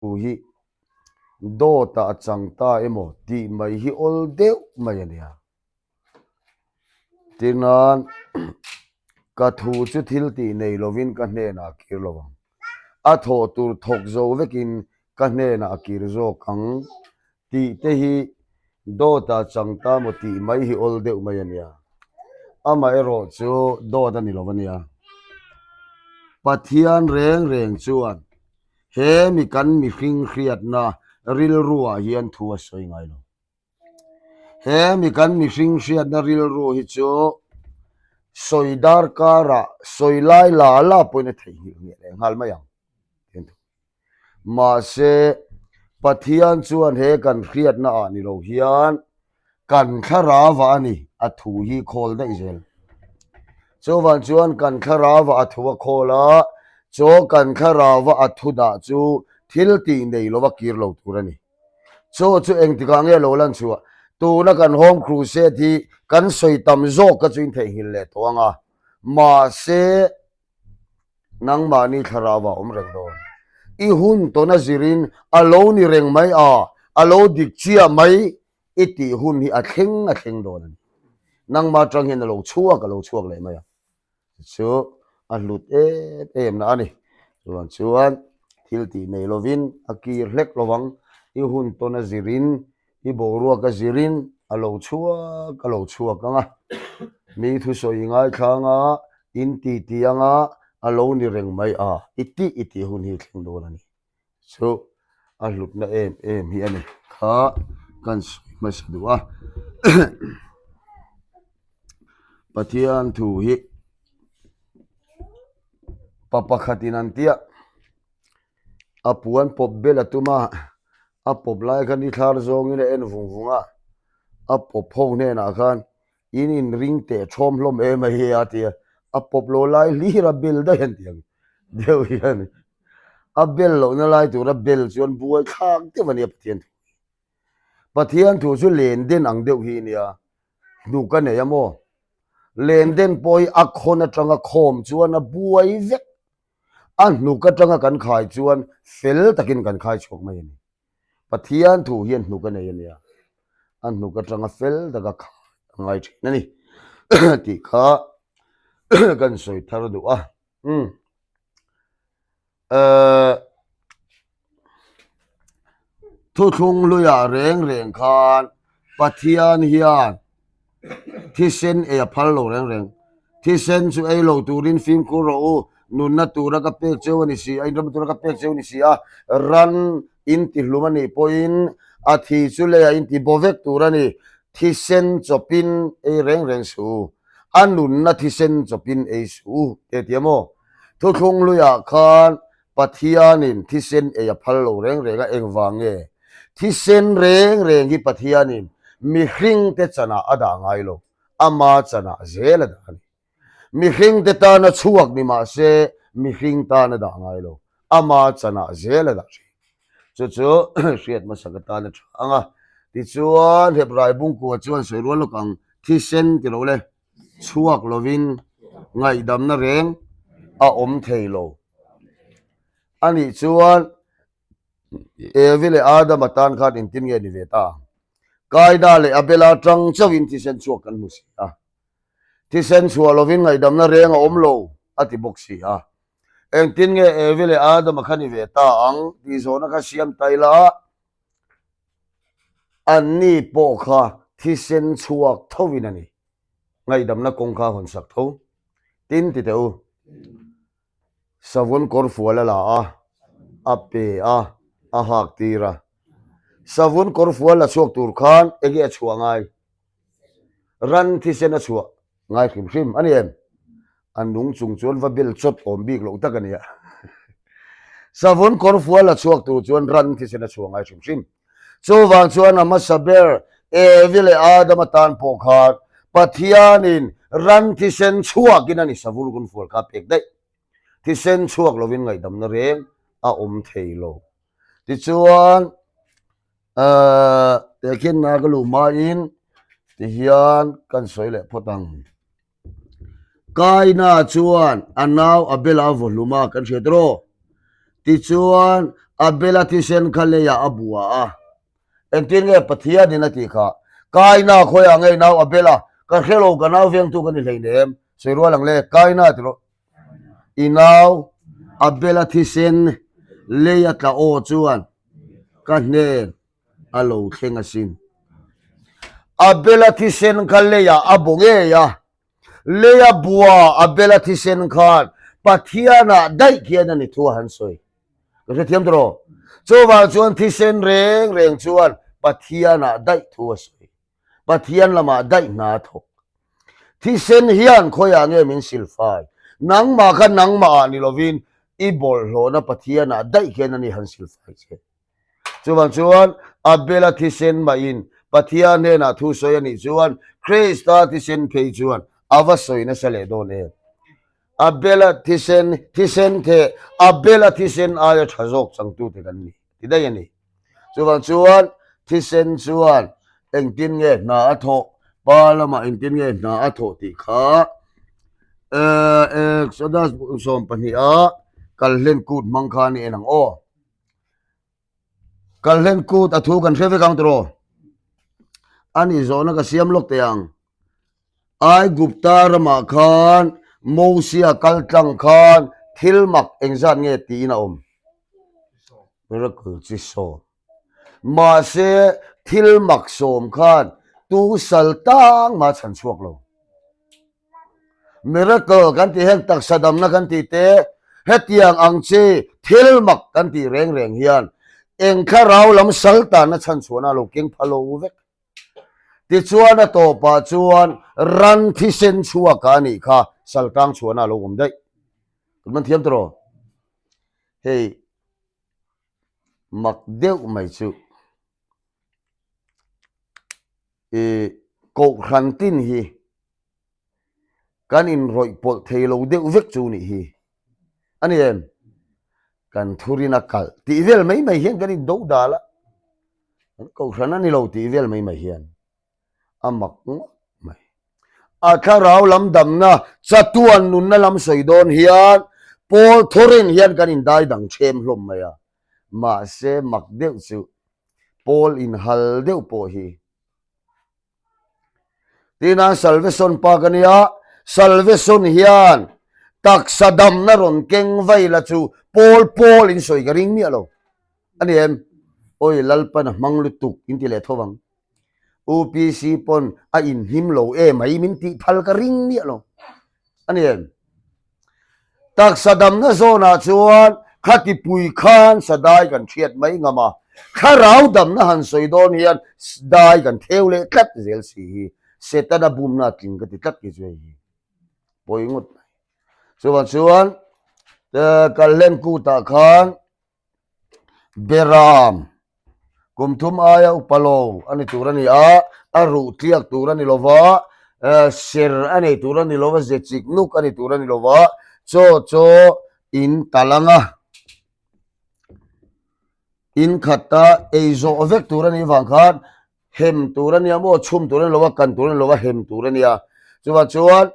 Thu hi dawtah a chang ta emaw tih mai hi awl deuh mai a nia. Tinan ka thu chu thil tih nei lovin ka hnenah a kir lo ang. A thawh tur thawk zo vekin ka hnenah a kir zawk ang tih te hi dawtah a chang ta maw tih mai hi awl deuh mai a nia. Amaherawh chu dawt a ni lo a nia. Pathian reng reng chuan He mi kan mihring hriatna rilruah hian thu a sawi ngai lo. He mi kan mihring hriatna rilru hi chu sawi darkarah sawi lai la la pawhin a theihnghilh nge leh nghal mai ang. Mahse, Pathian chuan he kan hriatna ah ni lo hian Kan thlarauva a ni, a thu hi khawl daih zel. Chuvang chuan kan thlarauva a thu a khawl a, chaw kan thlarauva a thu dah chu thil tih nei lova kir lo tur a ni. Chaw chu engtikah nge lo lan chhuah? Tuna kan Home Crusade hi kan sawi tam zawk kha chu in theihnghilh leh tawh ang a, mahse nangmahni thlarauva awm reng dawn. I hun tawna zirin a lo ni reng mai a, a lo dik chiah mai I tih hun hi a thleng a thleng dawn a ni. Nangmah atang hian a lo chhuak a lo chhuak leh mai a. Chu a hlut em em na a ni. Chuan chuan thil tih nei lovin a kir hlek lovang. I hun tawn a zirin, i boruak a zirin a lo chhuak a lo chhuak ang a. Mi thusawi i ngaithlang a, in ti ti ang a, a lo ni reng mai a. I tih i tih hun hi a thleng dawn a ni. Chu a hlutna em em hi a ni kha kan sawi hmasa duh a Pathian thu hi pa pakhatin an tia a puan pawp bel a tum a a pawp lai khan i thlar zawngin a en vung vung a a pawp ho hnenah khan in inring teh thawm hlawm em a hi a ti a a pawp lo lai hlir a bel daih an ti ang deuh hian A bel lohna lai tura bel chuan buai thlak deuh a nia Pathian thu hi. Pathian thu chu len den ang deuh hi a nia, hnuk a nei a maw? Len den pawh hi a khawn atanga khawm chuan a buai vek, a hnuk atanga kan khai chuan fel takin kan khai chhuak mai a ni. Pathian thu hian hnuk a nei a nia, a hnuk atanga fel taka khai a ngai thin a ni tih kha kan sawi thar duh a. Umm. Ehh thuthlung hluiah reng reng khan Pathian hian thisen ei a phal lo reng reng. Thisen chu ei lo turin fimkhur rawh u, nunna tura ka pek cheu a ni si a, inremna tura ka pek cheu a ni si a, ran in ti hlum a nih pawhin a thi chu leiah in ti baw vek tur a ni, thisen chawpin ei reng reng suh u. A nunna thisen chawpin ei suh u te tia maw? Thuthlung hluiah khan Pathianin thisen ei a phal lo reng reng a, engvang nge? Thisen reng reng hi Pathianin mihringte chanah a dah ngai lo, ama chanah zel a dah a ni. Mihringte tana chhuak ni mah se mihring tan a dah ngai lo, ama chanah zel a dah thin. Chu chu hriat hmasak atan a tha ang a. Tichuan Hebrai bungkua chuan sawi rual lawk ang, thisen ti lo le, chhuak lovin ngaihdamna reng a awm thei lo. Anih chuan Evi leh Adama tan khan engtin nge ni ve ta ang? Kaina leh Abela tang chauhin thisen chhuak kan hmu si a. Thisen chhuah lovin ngaihdamna reng a awm lo a ti bawk si a. Engtin nge Evi leh Adama kha ni ve ta ang tih zawhna kha siam ta ila, anni pawh kha thisen chhuak thovin a ni. Ngaihdamna kawng kha a hawn sak tho. Tin ti teh u, savun kawrfual a la a, a pe a, a hak tir a. Savun kawrfual la chhuak tur khan enge a chhuah ngai? Ran thisen a chhuah ngai hrim hrim a ni em? A nung chung chuan va bel chawt awm bik loh tak a nia. Savun kawrfual a chhuak tur chuan ran thisen a chhuah ngai hrim hrim. Chuvang chuan a hmasa ber Evi leh Adama tan pawh khan Pathianin ran thisen chhuakin a ni savur kawrfual kha a pek daih. Thisen chhuak lovin ngaihdamna reng a awm thei lo. Tichuan Ahh tehkhin na ka luh hmain tihian kan sawi leh phawt ang. Kaina chuan a nau Abela a vaw hlum a kan hriat rawh. Tichuan. Abela thisen kha leiah a bua a. Engtin nge Pathianin a tih kha? Kaina khawiah ngei nau Abela, ka hre lo ka nau vengtu ka ni hleinem. Sawi rual ang le, Kaina ti rawh. I nau Abela thisen lei a tla aw chuan ka hnen a lo thleng asin. Abela thisen kha leiah a bu ngei a, leia bua Abela thisen khan Pathianah daih khian a ni thu a han sawi. Ka hrethiam tawh. Chuvang chuan thisen reng reng chuan Pathianah daih thu a sawi. Pathian lamah daih hna a thawk. Thisen hian khawiah nge min silfai? Nangmah kha nangmah ah ni lovin i bawlhhlawhna Pathianah daih khian a ni han silfai che. Chuvang chuan Abela thisen mahin Pathian hnenah thu sawi a nih chuan Krista thisen phei chuan a va sawi nasa leh dawn em? Abela thisen, thisen theh, Abela thisen aia tha zawk changtute kan ni ti daih a ni. Chuvang chuan thisen chuan engtin nge hna a thawh, pa lamah engtin nge hna a thawh tih kha Exodus 12 a kalhlen kut hmang khan i en ang aw. Kalhlen kut a thu kan hre vek ang tiraw? A nih zawhna ka siam lawk teh ang. Aigupta ramah khan Mosia kal tlang khan thil mak engzat nge tiin a awm? Miracle chi sawm. Mahse thil mak sawm khan tu sal tang mah a chhan chhuak lo. Miracle kan tih heng taksa damna kan tih te, hetiang ang chi thil mak kan tih reng reng hian eng thlarau lam sal tanna chhan chhuahna a lo keng pha lo vek. Tichuan a tawpah chuan ran thisen chhuaka a nih kha sal tang chhuahna a lo awm daih. Kan man thiam tawh hei mak deuh mai chu. I kohhran tin hi kan inrawih pawlh thei lo deuh vek chu nih hi a ni em? Kan thurin a kalh tih vel mai mai hian kan indo dal a, kan kohhran a ni lo tih vel mai mai hian a mak ngawt mai. A thlarau lam damna chatuan nunna lam sawi dawn hian Paul thurin hian kan indai dang ṭhem hlawm mai a, mahse mak deuh chu Paul inhal deuh pawh hi. Tina Salvation pa ka nia, Salvation hian taksa damna rawn keng vai la chu Paul Paul in sawi ka ring miah lo. A ni em? Oi Lalpan a hmang lutuk in ti leh tho vang. UPC pawn a inhnim lo e mai min tih phal ka ring miah lo. A ni em? Taksa damna zawnah chuan khati pui khan sadai kan hriat mai ngam a, thlarau damna han sawi dawn hian dai kan theu leh tlat zel si hi Setana bumna a tling ka ti tlat ki chu hei hi pawi ngawt mai. Chuvang chuan Kalhlen kutah khan Beram, kum thum aia upa lo a ni tur a ni a, a ruh tliak tur a ni lo va, ser a nei tur a ni lo va, ze chik nuk a ni tur a ni lo va, chaw chaw in tal ang a, in khata ei zawh vek tur a nih vang khan hem tur a nia maw, chhum tur a ni lo va, kan tur a ni lo va, hem tur a nia. Chuvang chuan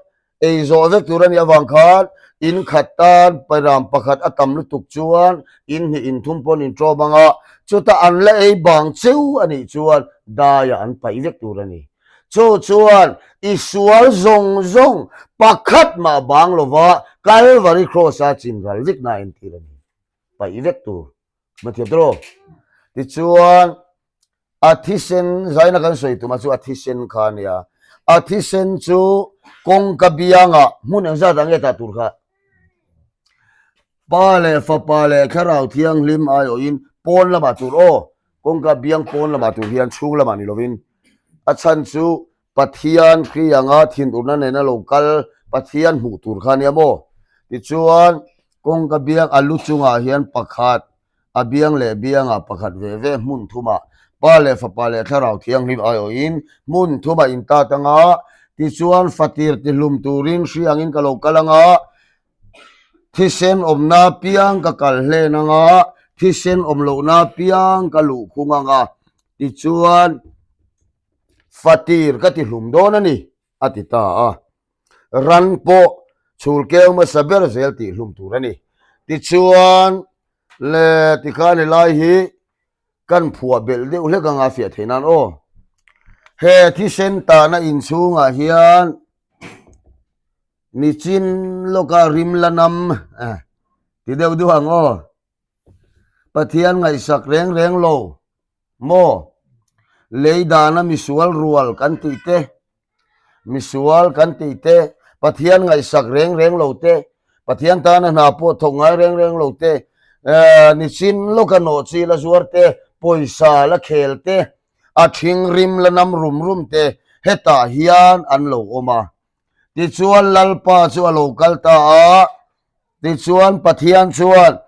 ei zawh vek tur a nih avang khan in khat tan ram pakhat a tam lutuk chuan in hnih in thum pawn in ṭawm ang a, chutah an la ei bang cheu a nih chuan daiah an paih vek tur a ni. Chu chuan i sual zawng zawng pakhat mah bang lova Kalvari Cross-a chinral vek na entir a ni. Paih vek tur. Mathiam tawh lo. Tichuan A thisen, zaina kan sawi tuma chu a thisen kha a nia. A thisen chu kawngka biangah hmun engzat ah nge tah tur kha? Pa leh Fapa leh Thlarau Thianghlim aiawhin pawn lamah tur aw, kawngka biang pawn lamah tur hian chhung lamah ni lovin a chhan chu Pathian hri anga thinurna nena lo kal Pathian hmuh tur kha a nia maw? Tichuan kawngka biang a lu chungah hian pakhat A biang leh biangah pakhat ve ve hmun thumah Pa leh Fapa leh Thlarau Thianghlim aiawhin hmun thumah in tat ang a, tichuan fatir tihlum turin hri angin ka lo kal ang a, thisen awmna piang ka kal hlen ang a, thisen awm lohna piang ka luh khung ang a, tichuan fatir ka tihlum dawn a ni, a ti ta a. Ran pawh chhul keu hmasa ber zel tihhlum tur a ni. Tichuan. Le tikhan helai hi kan phuah belh deuh hlek anga fiah theih nan aw. He thisen tahna inchhungah hian nichin lawka rim la nam ti deuh duh ang aw. Pathian ngaihsak reng reng lo maw? Lei dana misual rual kan tih te, misual kan tih te, Pathian ngaihsak reng reng lo te, Pathian tana hna pawh thawk ngai reng reng lo te, nichin lawka nawhchi la zuar te, pawisa la khel te, a ṭhing rim la nam rum rum te hetah hian an lo awm a. Tichuan Lalpa chu a lo kal ta a, tichuan Pathian chuan,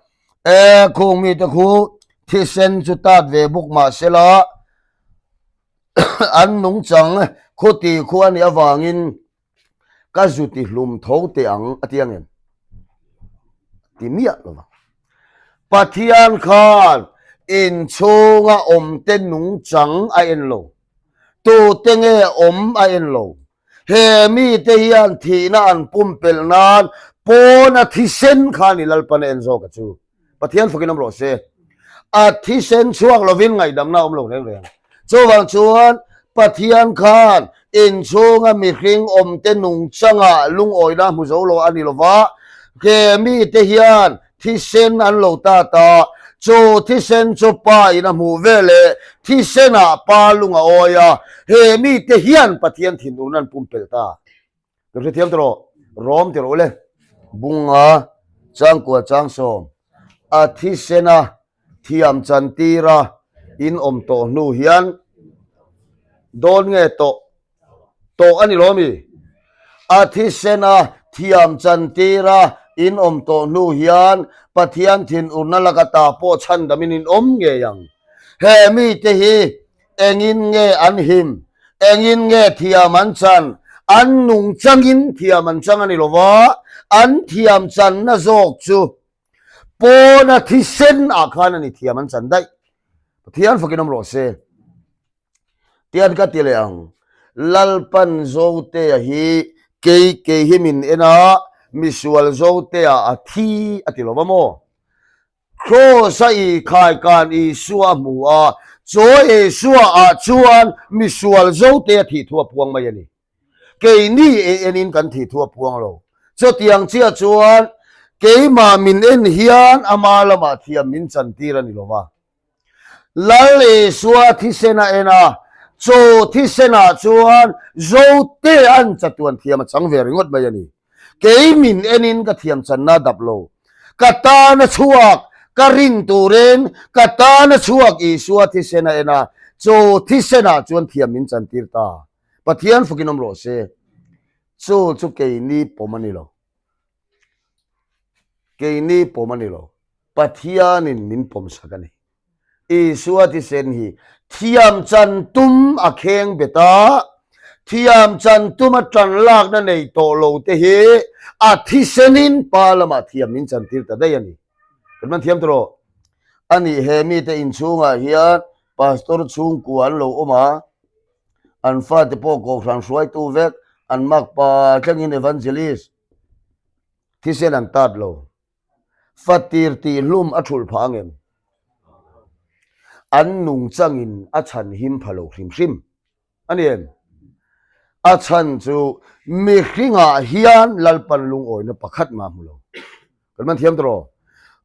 E, khung mite khu thisen chu tat ve bawk mah sela, an nungchang khuti khu a nih avangin ka zu ti hlum tho teh ang a ti ang em? Ti miah lo vang. Pathian khan inchhunga awmte nungchang a en lo, tute nge awm a en lo. He mite hian thihna an pumpelh nan pawna thisen kha ni Lalpan a en zawk a chu. Pathian fakin awm rawh se. A thisen chhuak lovin ngaihdamna a awm lo reng reng. Chuvang chuan Pathian khan inchhunga mihring awmte nungchangah lungawina hmu zo lo a ni lova, he mite hian Thisen an lo ta ta, chu thisen chu pa in a hmuh ve leh thisenah pa lung a awi a, he mite hian Pathian thinurna an pumpelh ta. Kan hrethiam tawh rawh, rawm ti rawh ule. Bunga changkua changsawm a thisena thiam chantira in awm tawh hnu hian dawn nge tawh Tawh a ni lo mi? A thisen a thiam chantir a in awm tawh hnu hian Pathian thinurna laka ta pawh chhandamin in awm ngei ang. He mite hi engin nge an him? Engin nge thiam an chan? An nungchangin thiam an chang a ni lo va, an thiam channa zawk chu pawna thisen ah khan a ni thiam an chan daih. Pathian fakin awm rawh se. Tian ka ti leh ang, Lalpan Zotea hi kei kei hi min en a, misual Zotea a thi a ti lo va maw? Kraws a i khaikan Isua a hmu a, chaw Isua ah chuan misual Zotea thih thu a puang mai a ni. Keini ei enin kan thih thu a puang lo. Chutiang chiah chuan keimah min en hian ama lamah thiam min chantir a ni lo va. Lal Isua thisen a en a, chaw thisenah chuan Zote an chatuan thiam a chang ve ringawt mai a ni. Kei min enin ka thiam channa a dap lo. Ka tan a chhuak, ka rin turin ka tan a chhuak Isua thisen a en a, chaw thisenah chuan thiam min chantir ta. Pathian fukin awm rawh se. Chu chu keini pawm a ni lo. Keini pawm a ni lo. Pathianin min pawmsak a ni. Isua thisen hi thiam chan tum a kheng bet a, thiam chan tuma tan lakna nei tawh lo te hi a thisenin pa lamah thiam min chantir ta daih a ni. Kan man thiam tawh. A nih he mite inchhungah hian pastor chhungkua an lo awm a, an fate pawh kohhran hruaitu vek, an makpa thlengin evangelist thisen an tat lo. Fatir tih hlum a thulh phah angem? An nungchangin a chhan him pha lo hrim hrim a ni em? A chhan chu mihringah hian Lalpan lungawina pakhat mah hmu lo. Kan man thiam tawh.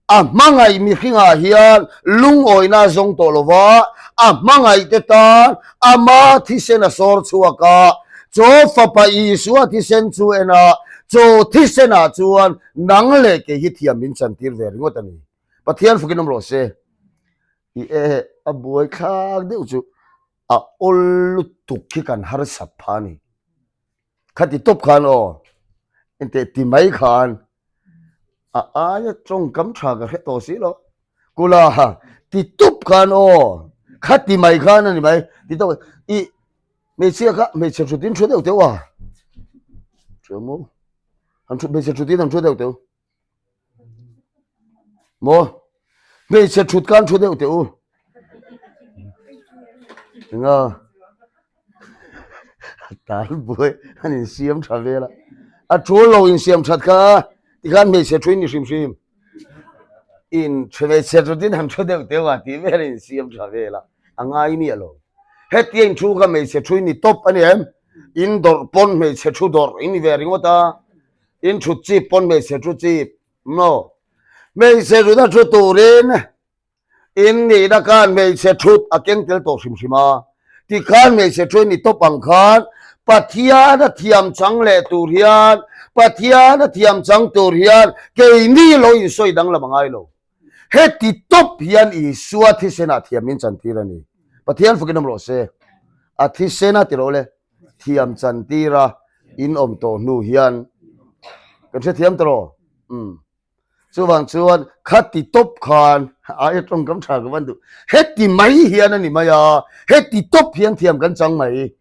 A hmangaih mihringah hian lungawina a zawng tawh lo va, a hmangaih te tan ama thisen a sawr chhuak a, chaw Fapa Isua thisen chu en a, chaw thisenah chuan Nang leh kei hi thiam min chantir ve ringawt a ni. Pathian fukin awm rawh se. I e a buai thlak deuh chu a awl lutuk khi kan harsat pha a ni. Khati tawp khan aw enteh ti mai khan a aia tawngkam tha ka hre tawh si lo. Kula ti tup khan aw khati mai khan a ni mai ti tawp i hmeichhia kha hmeichhe thutin thu deuh teuh a. Thu maw? An thu hmeichhe thut in an thu deuh teuh. Maw? Hmeichhe thut khan thu deuh teh u. Enga tal buai an insiam tha vel a. A thu lo insiam that kha tikhan hmeichhe thu in ni hrim hrim. In hre ve chhiat rutin han hre deuh teuh a tih vel in siam tha vel a, a ngai miah lo. Hetia in thu kha hmeichhe thu in ni tawp a ni em? In dawrh pawn hmeichhe thu dawrh in ni ve ringawt a, in thut chip pawn hmeichhe thu chip maw? Hmeichhe thut a thu turin In nihna khan hmeichhe thut a keng tel tawh hrim hrim a, tikhan hmeichhe thu in ni tawp ang khan Pathian a thiam chang leh tur hian, Pathian a thiam chang tur hian keini lo insawi danglam a ngai lo. Heti tawp hian Isua thisenah thiam min chantir a ni. Pathian fakin awm rawh se. A thisena ti rawh le, thiam chantira in awm tawh hnu hian kan hrethiam ta rawh. Umm. Chuvang chuan khati tawp khan aia tawngkam tha ka van duh. Heti mai hian a ni mai a, heti tawp hian thiam kan chang mai.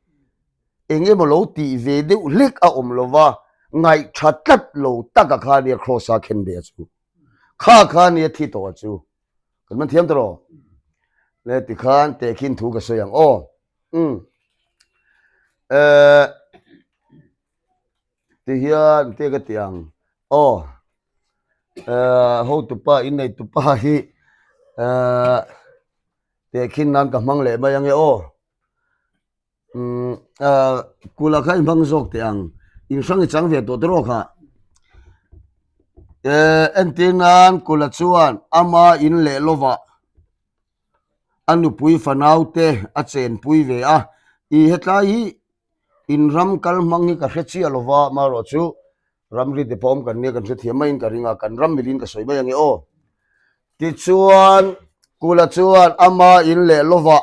Eng emaw lo tih ve deuh hlek a awm lo va, ngaihtha tlat lo taka kha nia Kraws a khen ve a chu. Kha kha nia thi tawh a chu. Kan man thiam ta rawh. Le tikhan tehkhin thu ka sawi ang aw. Umm. Eh. Ti hian te ka ti ang aw eh hotupa innei tupa hi eh tehkhin nan ka hmang leh mai ange aw umm eh kula kha i hmang zawk teh ang inhrang i chang ve tawh tawh kha eh entir nan kula chuan ama in leh lovah a nupui fanau te a chenpui ve a i hetlai hi In ram kal hmang hi ka hre chiah lo va, marawh chu ramri te pawh awm kan nia kan hre thiam maiin ka ring a, kan ram milin ka sawi mai ange aw. Tichuan, Kula chuan ama in leh lovah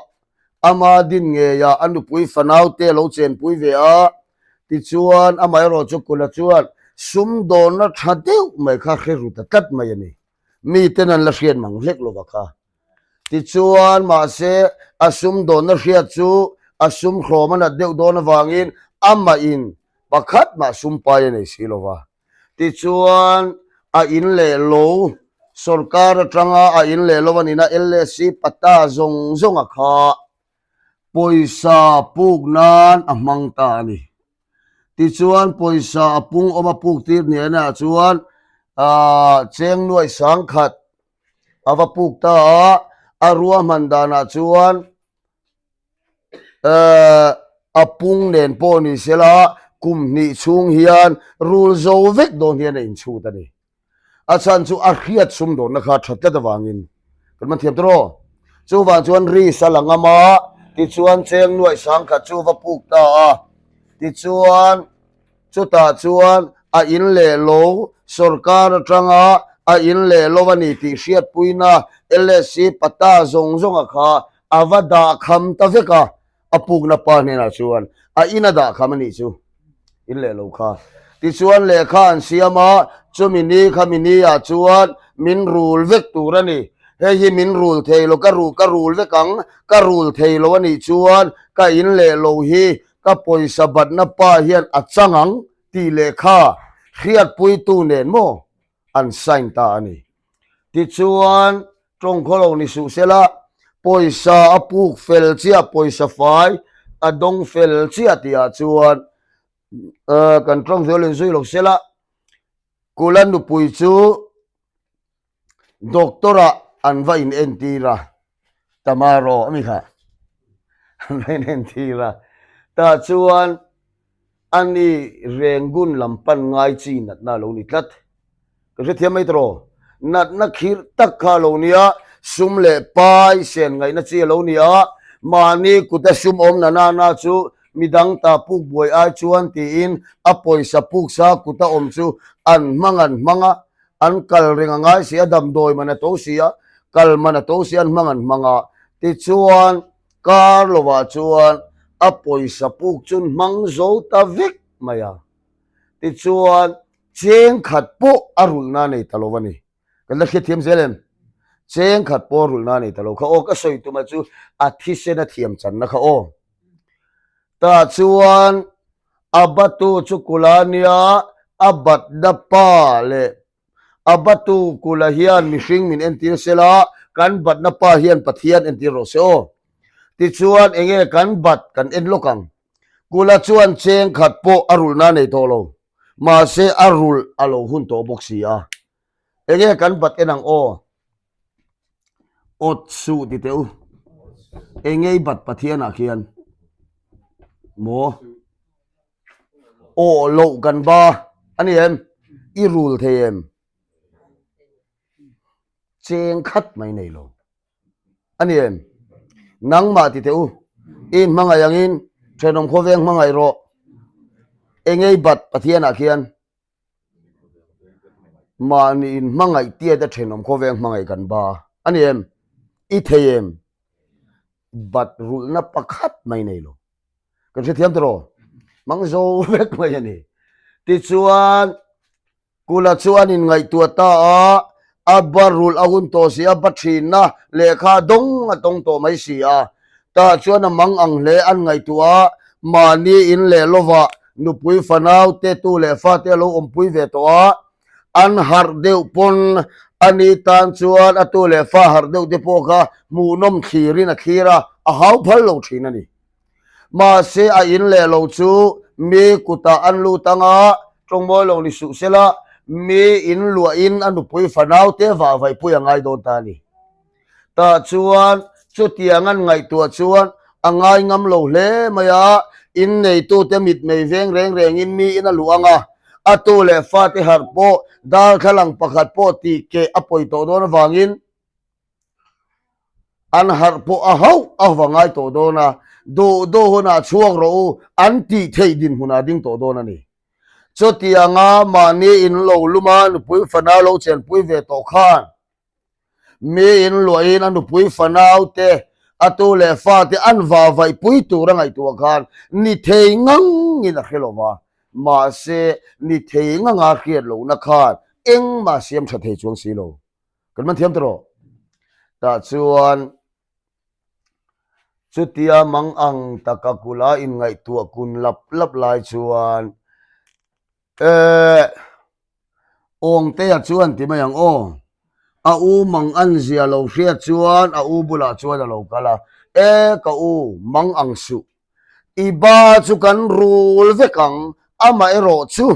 ama din ngeiah a nupui fanau te a lo chenpui ve a, tichuan amaherawh chu Kula chuan sumdawnna tha deuh mai kha hre ru ta tlat mai a ni. Miten an la hriat mang hlek lova kha. Tichuan, mahse, a sumdawnna hriat chu a sum hlawm a nat deuh dawn avangin amahin pakhat mah sum pai a nei si lo va. Tichuan, a in leh lo, sorkar atanga a in leh lo a nihna LSC pata zawng zawnga kha pawisa puk nan a hmang ta a ni. Tichuan, pawisa a pung awm a puk tir hnenah chuan cheng nuai 10,000 A va puk ta a, a ruahman danah chuan a pung nen pawh ni sela kum hnih chhung hian rul zo vek dawn hian a inchhut a ni. A chhan chu a hriat sum dawnna kha tha tlat avangin kan man thiam tawh. Chuvang chuan ris a la ngam a, tichuan cheng nuaih 10,000 chu va puk ta a, tichuan Chutah chuan a in leh lo, sorkar atanga a in leh lo a ni tih hriatpuina LSC pata zawng zawnga kha a va dah kham ta vek a, a pukna pa hnenah chuan a in a dah kham a nih chu, in leh lo kha. Tichuan lehkha an siam a, chumi ni khami ni ah chuan min rul vek tur a ni. Hei hi min rul thei lo, ka ka rul vek ang, ka rul thei lo a nih chuan ka in leh lo hi Ka pawisa batna pa hian a chang ang tih lehkha hriatpuitu nen maw an sign ta a ni. Tichuan, tawngkhaw lo ni suh sela, pawisa a puk fel chiah, pawisa fai a dawng fel chiah tihah chuan kan tawng zual inzui lo sela, Kula nupui chu Doctor ah an va in entir a, Tamaro a mi kha an va in entir a, tah chuan ani Rengun lam pan ngai chi natna a lo ni tlat. Ka hrethiam mai tawh, natna khirh tak kha a lo nia, sum leh pai sen ngaihna chi a lo ni a, mahni kuta sum awm na nana chu midang ta puk buai ai chuan tiin a pawisa puksa kuta awm chu an hmang an hmang a, An kal reng a ngai si a, damdawi man a to si a, kal man a to si a, an hmang an hmang a. Tichuan, kar lovah chuan a pawisa puk chu an hmang zo ta vek mai a. Tichuan, cheng khat pawh a rulhna a nei ta lo a ni. Kan la hriatthiam zel em? Cheng khat pawh a rulhna a nei ta lo kha aw. Ka sawi tuma chu a thisen a thiam channa kha aw. Tah chuan a batu chu kula nia, a batna pa leh a batu kula hian mihring min entir sela, kan batna pa hian Pathian entir rawh se aw. Tichuan enge kan bat kan en lawk ang. Kula chuan cheng khat pawh a rulhna a nei tawh lo, mahse a rulh a lo hun tawh bawk si a. Enge kan bat en ang aw. Awt suh ti teh u. Engei bat Pathianah khian maw awh loh kan ba a ni em? I rul thei em? Cheng khat mai nei lo a ni em? Nangmah ti teh u. I hmangaih angin thenawm khawveng hmangaih rawh. Engei bat Pathianah khian Mahni in hmangaih tiat a thenawm khawvel hmangaih kan ba a ni em? I thei em? Bat rulhna pakhat mai nei lo. Kan hrethiam tawh rawh. Mang zo vek mai a ni. Tichuan, Kula chuan in ngaihtuah ta a, a ba rulh a hun tawh si a, ba thinna lehkha dawng a tawng tawh mai si a. Tah chuan a mang ang hle an ngaihtuah a, mahni in leh lovah nupui fanau te tu leh fate a lo awmpui ve tawh a, an harh deuh pawn a ni tan chuan a tu leh fa harh deuh te pawh kha hmuhnawm thlirin a thlir a, a hau phal lo thin a ni. Mahse a in leh lo chu mi kutah an lut ang a, tawngmawi lo ni suh sela mi in luahin a nupui fanau te vahvaihpui a ngai dawn ta a ni. Tah chuan chutiang an ngaihtuah chuan a ngai ngam lo hle mai a, inneitute mitmei veng reng rengin miin a luh ang a, a tu leh fate harh pawh darthlalang pakhat pawh tih keh a pawi tawh dawn avangin an harh pawh a hauh a va ngai tawh dawn a, duh duh hunah chhuak rawh u an tih theih dinhmunah a ding tawh dawn a ni. Chutianga mahni in lo lum a, nupui fanau lo chenpui ve tawh khan Mi in luahin a nupui fanau te, a tu leh fa te an vavaih pui tur a ngaihtuah khan ni thei ngangin a hre lo va, mahse ni thei nganga hriat lohna khan engmah siam tha thei chuang si lo. Kan man thiam tawh rawh. Tah chuan chutia mang ang taka kula inngaihtuah kun lap lap lai chuan Eh, Awngtea chuan ti mai ang aw. A u mang an zia lo hriat chuan a u bulah chuan a lo kal a, Eh, ka u, mang ang suh. I ba chu kan rul vek ang, amaherawh chu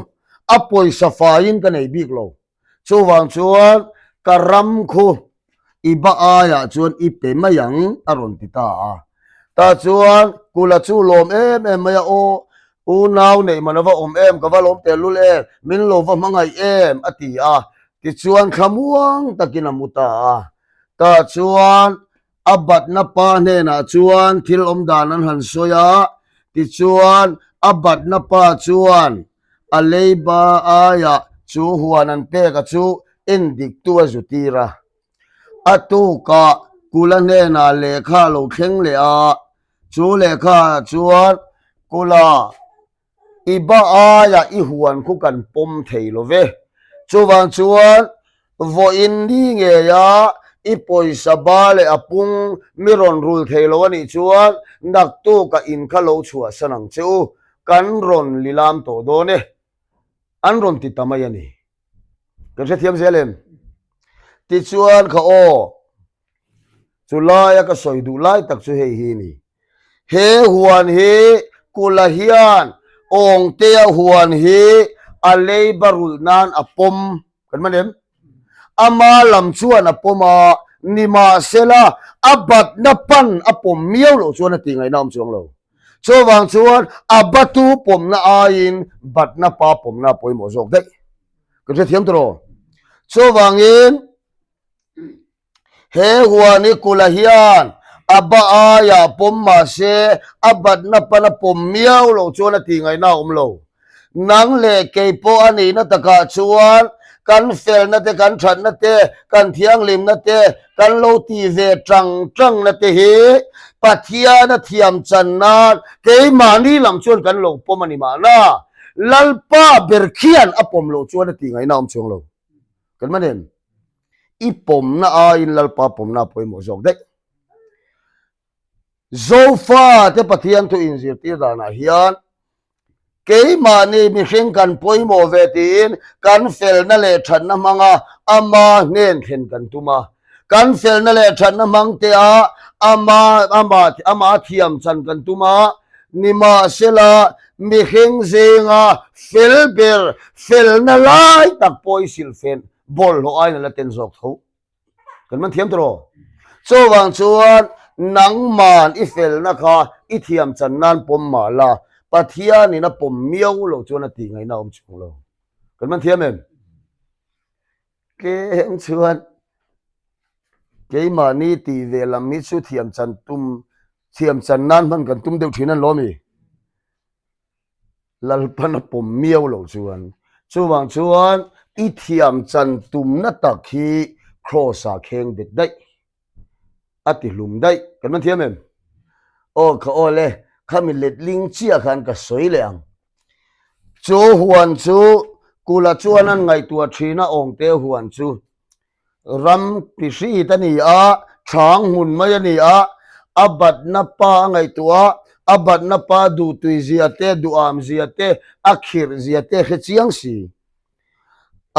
a pawisa faiin ka nei bik lo. Chuvang chuan ka ram khu i ba aiah chuan i pe mai ang a rawn ti ta a. Tah chuan Kula chu lawm em em mai a, Aw, unau neih man a va awm em, ka va lawm tehlul em, min lo va hmangaih em a ti a. Tichuan thlamuang takin a mu ta a. Tah chuan a batna pa hnenah chuan thil awm dan an han sawi a, tichuan a batna pa chuan a leiba aiah chu huan an pek a chu endiktu a zu tir a. A tukah Kula hnenah lehkha a lo thleng leh a, chu lehkha ah chuan Kula I ba aiah i huan khu kan pawm thei lo ve. Chuvang chuan vawiin ni ngeia i pawisa ba leh a pung mi rawn rul thei lo a nih chuan naktuk a in kha lo chhuahsan ang che u, kan rawn lilam tawh dawn e. An rawn ti ta mai a ni. Kan hrethiam zel em? Tichuan kha aw, Chu laia ka sawi duh lai tak chu hei hi a ni. He huan hi Kula hian Awngtea huan hi a leiba rulh nan a pawm kan man em? Ama lam chuan a pawm a, nimahsela a batna pan a pawm miau loh chuan a tih ngaihna awm chuang lo. Chuvang chuan a batu pawmna aiin batna pa pawmna a pawimawh zawk daih. Kan hrethiam tawh rawh. Chuvangin He huan hi kula hian a ba aiah pawm mah se a batna pan a pawm miau loh chuan a tih ngaihna a awm lo. Nang leh kei pawh a nihna takah chuan kan felna te, kan thatna te, kan thianghlimna te, kan lo tih ve tang tangna te hi Pathian a thiam chan nan keimahni lam chuan kan lo pawm a ni mahna Lalpa ber khian a pawm loh chuan a tih ngaihna a awm chuang lo. Kan man em? I pawmna aiin Lalpa pawmna a pawimawh zawk daih. Zofa te Pathian thu inzirtir danah hian keimahni mihring kan pawimawh ve tiin kan felna leh thatna hmanga ama hnen thlen kan tum a. Kan felna leh thatna hmang te a ama ama ama thiam chan kan tum a. Nimahsela mihring zinga fel ber felna lai tak pawh i silhfen bawlhhlawh aiin a la ten zawk tho. Kan man thiam tawh rawh. Chuvang chuan nangman i felna kha i thiam chan nan pawm mah la, Pathianin a pawm miau lo chuan a tih ngaihna a awm chhung lo. Kan man thiam em? Tlem chuan keimahni tih ve lam hi chu thiam chan tum, thiam chan nan hman kan tum deuh thin an lo mi? Lalpan a pawm miau lo chuan. Chuvang chuan i thiam chan tumna tak hi Kraws ah kheng bet daih, a ti hlum daih. Kan man thiam em? Aw kha aw le, khami letling chiah khan ka sawi leh ang. Chu huan chu Kula chuan an ngaihtuah thin a awngte huan chu Ram tihrit a ni a, chhang hmun mai a ni a, a batna pa a ngaihtuah a, a batna pa duhtui zia te, duham zia te, a khirh zia te hre chiang si.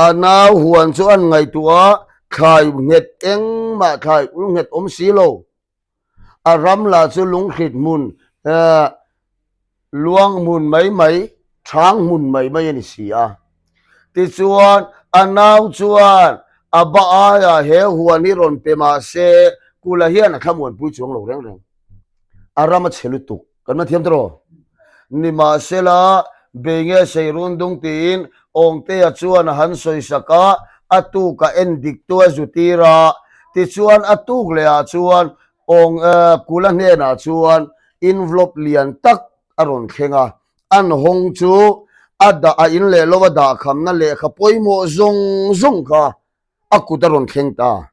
A nau huan chu an ngaihtuah a, thlai nghet engmah thlai ul nghet awm si lo. A ram lah chu lunghrit hmun, luang hmun mai mai, chhang hmun mai mai a ni si a. Tichuan, a nau chuan a ba aiah he huan hi rawn pe mah se, Kula hian a thlamuanpui chuang lo reng reng. A ram a chhe lutuk. Kan man thiam tawh. Nimahsela, bei nge sei run dung tiin Awngtea chuan a han sawi sak a, a tuk a en dik tu a zu tir a. Tichuan a tuk leh ah chuan Awng Kula hnenah chuan envelope lian tak a rawn thleng a, an hawng chu a dah a in leh lo a dahkhamna lehkha pawimawh zawng zawng kha a kut a rawn thleng ta.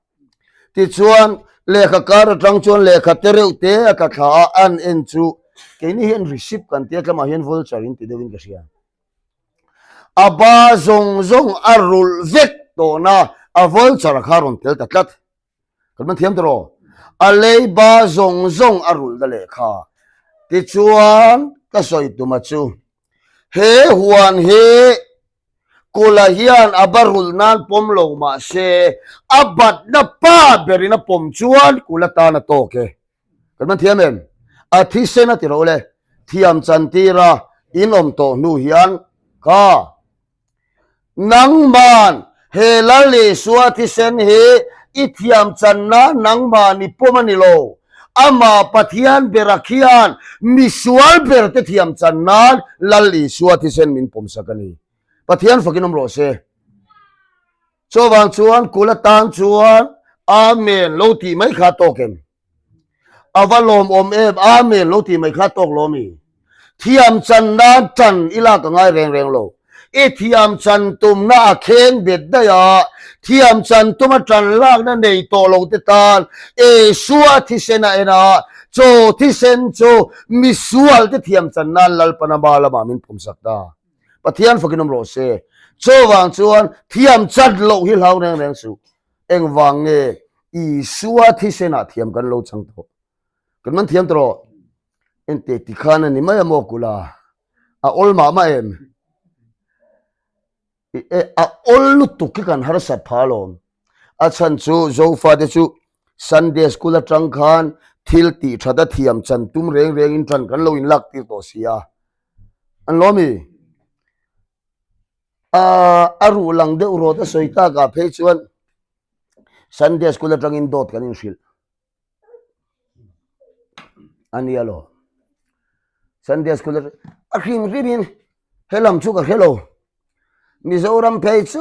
Tichuan, lehkha kar atang chuan lehkha te reuh te a tla thla a, an en chu keini hian receipt kan tia tlamah hian vulture in ti deuhin ka hria. A ba zawng zawng a rulh vek tawhna a vulture kha a rawn tel ta tlat. Kan man thiam tawh A lei ba zawng zawng a rulh na lehkha. Tichuan, ka sawi tuma chu he huan hi Kula hian a ba rulh nan pawm lo mah se, a batna pa berin a pawm chuan Kula tan a tawk e. Kan man thiam em? A thisen a ti ro le. Thiam chantira in awm tawh hnu hian ka Nangman he Lal Isua thisen hi i thiam channa nangmah i pawm a ni lo. Amah Pathian bera khian misual berte thiam chan nan Lal Isua thisen min pawmsak a ni. Pathian fakin awm rawh se. Chuvang chuan kul atan chuan Amen lo tih mai kha tawk em? A va lawmawm em? Amen lo tih mai kha tawk lo mi. Thiam chan nan tan i lak a ngai reng reng lo. I thiam chan tumna a kheng bet daih a, thiam chan tuma tan lakna nei tawh lo te tan Isua thisen a en a, chaw thisen chu misual te thiam chan nan Lalpan ama lamah min pawmsak ta. Pathian fakin awm rawh se. Chuvang chuan thiam chan loh hi hlau reng reng suh. Engvang nge Isua thisenah thiam kan lo chang tawh? Kan man thiam tawh rawh. Ente ti khan a ni mai a maw kula? A awl mah mah em? A awl lutuk hi kan harsat pha alawm. A chhan chu Zofate chu Sunday school atang khan thil tih that a thiam chan tum reng rengin tan kan lo inlak tir tawh si a. An lo mi? A ruh lang deuh rawt a sawi takah phei chuan Sunday school atangin dawt kan inhrilh a nia lo. Sunday school a hrim hrimin helam chu ka hre lo. Mizoram phei chu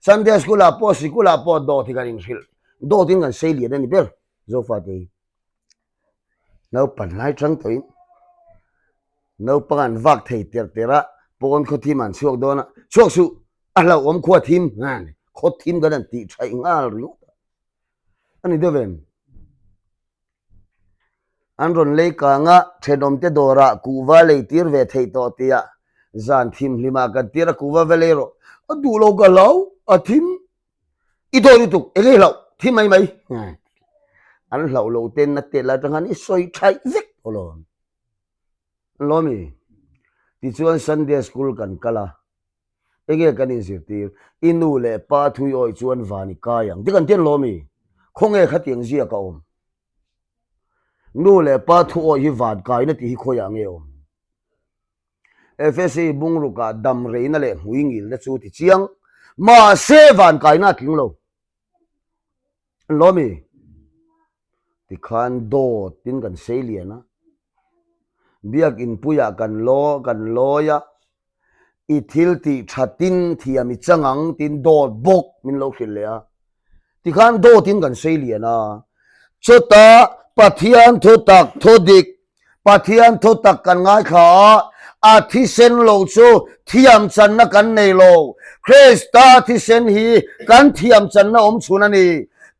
Sunday school ah pawh sikul ah pawh dawt hi kan inhrilh. Dawt in kan sei lian a ni ber Zofate hi. Naupan lai tang tawhin naupang an vak thei ter ter a, pawn khaw thim an chhuak dawn a, chhuak suh a hlauhawm khua thim khaw thim kan han tih thaih nghal ringawt a, a ni deuh em? An rawn lei kang a, thenawmte dawrah kuhva lei tir ve theih tawh tia zan thim hlimah kan tir a, kuhva va lei rawh, a duh lo ka hlau, a thim. I dawi lutuk eng nge hlauh thi mai mai an hlauh lo ten a tel atang khan i sawi thaih vek tawh lo an lo mi tichuan Sunday school kan kal a eng nge kan inzirtir i nu leh pa thui awih chuan van i kai ang ti kan ti an lo mi khawnge khatiang ziak a awm nu leh pa thu awih hi van kaina tih hi khawiah nge awm. Efesi bungrukah dam reina leh hmui ngilna chu ti chiang, mahse van kaina a tling lo. An lo mi? Tikhan dawtin kan sei lian a, biakin puiah kan law kan lawi a, i thil tih thatin thiam i chang ang tiin dawt bawk min lo hrilh leh a. Tikhan dawtin kan sei lian a, chutah Pathian thutak thu dik Pathian thutak kan ngaithla a, a thisen lo chu thiam channa kan nei lo. Krista thisen hi kan thiam channa awm chhun a ni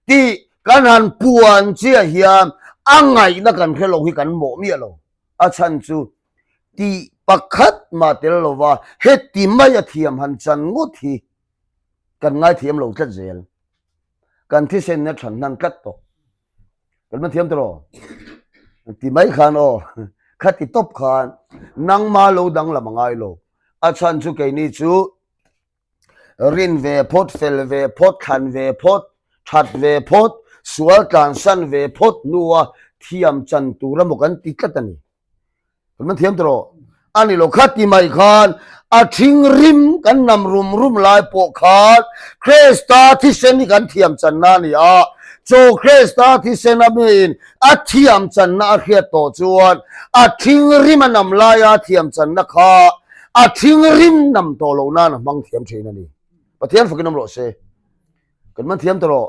tih kan han puan chiah hian a ngaihna kan hre lo hi kan mawh miah lo. A chhan chu tih pakhat mah tel lova heti maia thiam han chan ngawt hi kan ngaithiam lo tlat zel. Kan thisen a than hnan tlat tawh. Kan man thiam tawh ti mai khan aw kha ti tawp khan nangma lo danglam a ngai lo a chhan chu keini chu rin ve phawt fel ve phawt thlan ve phawt that ve phawt sual tlansan ve phawt hnua thiam chan tur emaw kan ti tlat a ni. Kan man thiam tawh a ni lo kha ti mai khan a thing rim kan nam rum rum lai pawh khan Krista thisen hi kan thiam channa a ni a, chaw Krista thisen a miin a thiam channa a hriat tawh chuan a thing rim a nam laia thiam channa kha a thing rim nam tawh loh nan a hmang thiam thin a ni. Pathian fakin awm rawh se. Kan man thiam tawh rawh.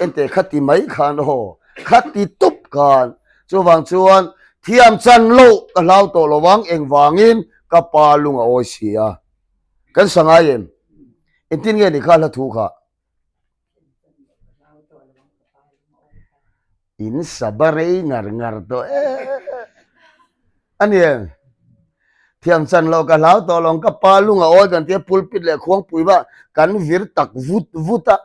Ente kha ti mai khan aw. Kha ti tup khan. Chuvang chuan thiam chan loh ka hlau tawh lo ang engvangin ka pa lung a awi si a. Kan sa ngai em? Engtin nge ni kha hla thu kha? In sa ba rei ngar ngar tawh e. A ni em? Thiam chan loh ka hlau tawh lo, ka pa lung a awi kan tia pulpit leh khuangpui va kan vir tak vut vut a.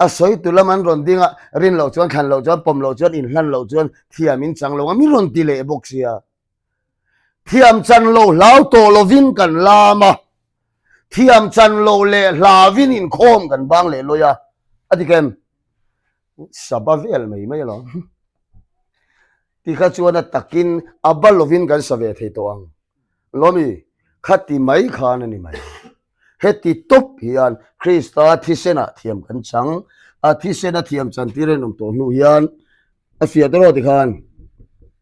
A sawi tu lam an rawn ding a, rin loh chuan thlan loh chuan pawm loh chuan inhlan loh chuan thiam in chang lo ang min rawn ti leh bawk sia. Thiam chan loh hlau tawh lovin kan lam a, thiam chan loh leh hlauin inkhawm kan bang leh lawi a, a ti kem? Saba vel mai mai alawm. Tikha chuan a takin a ba lovin kan sa ve thei tawh ang. Lawmi, khati mai khan a ni mai. Heti tawp hian Krista thisenah thiam kan chang. A thisena thiam chantir a inawm tawh hnu hian a fiah ta rawh tikhan.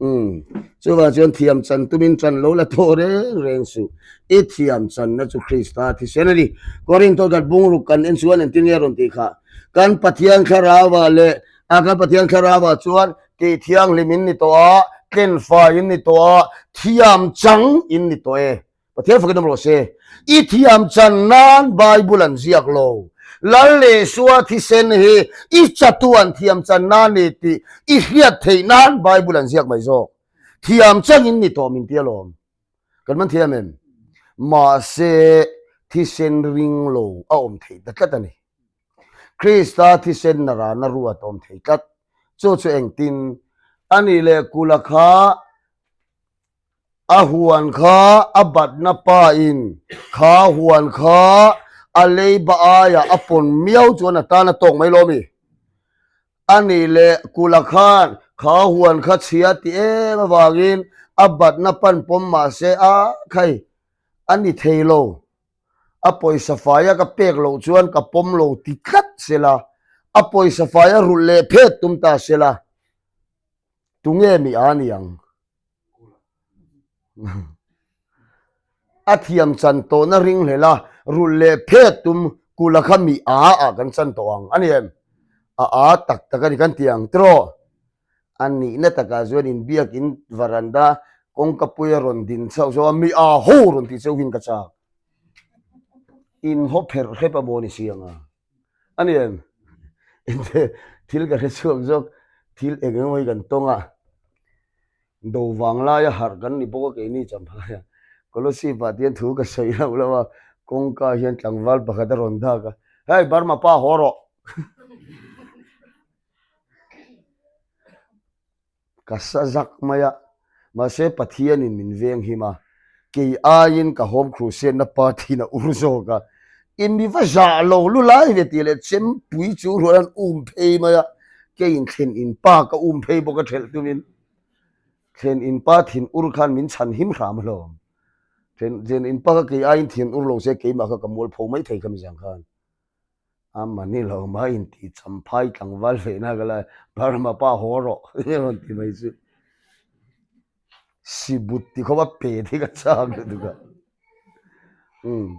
Umm, chuvang chuan thiam chan tumin chan lo la tawh reng reng suh. I thiam channa chu Krista thisen a ni. Korinth khat bungruk kan en chuan engtin nge a rawn tih khah? Kan Pathian thlarauah leh a kan Pathian thlarauah chuan tih thianghlim in ni tawh a, tlenfai in ni tawh a, thiam chang in ni tawh e. Pathian fakin awm rawh se. I thiam chan nan Bible an ziak lo. Lal Isua thisen hi i chatuan thiam chan nan ni tih i hriat theih nan Bible an ziak mai zawk. Thiam changin ni tawh min ti alawm. Kan man thiam em? Mahse thisen ring lo a awm theih ta tlat a ni. Krista thisen na rana ruat a awm thei tlat. Chu chu engtin? Ani leh kula kha A huan kha a batna pa in kha huan kha a leiba aiah a pawn miau chuan a tan a tawk mai lo mi? A nih leh kula khan kha huan kha chhia ti em avangin a batna pan pawm mahse a khai a ni thei lo. A pawisa faia ka pek loh chuan ka pawm lo ti tlat sela, a pawisa faia rulh leh phet tum ta sela tunge mi a ni ang? A thiam chan tawhna ring hlel a, rulh leh phet tum kula kha mi a ah kan chan tawh ang a ni em? A a tak tak a ni kan ti ang tiraw? A nihna takah chuan inbiakin varanda kawngka pui a rawn din chauh zawk a, mi a ho rawn tih chauhin ka chak. Inhaw pherh hrep a maw ni si ang a. A ni em? Ente thil ka hre chhuak zawk, thil eng emaw hi kan tawng a, do vang laia harh kan ni bawk a keini champhai a, Kolosip ah tihian thu ka sawi loh loh a, kawngka hian tlangval pakhat a rawn dak a, hei Burma pa haw rawh! Ka sa zak mai a, mahse Pathianin min veng him a, kei aiin ka Home Crusade-na party-in a ur zawk a, i mi va zah lo lu lai ve tih leh chempui chu rual an um phei mai a, keiin thlen in pa ka um phei bawk a thelh tumin thlen in pa thin ur khan min chhan him hram alawm. Thlen in pa kha kei aiin thin ur lo se keimah kha ka mualpho mai thei kha mi zang khan. A mani lo mai inti champhai tlangval veihna ka la Burma pa haw rawh a rawn ti mai chu. Sibut ti khawp a pe te ka chak lutuk a. Umm.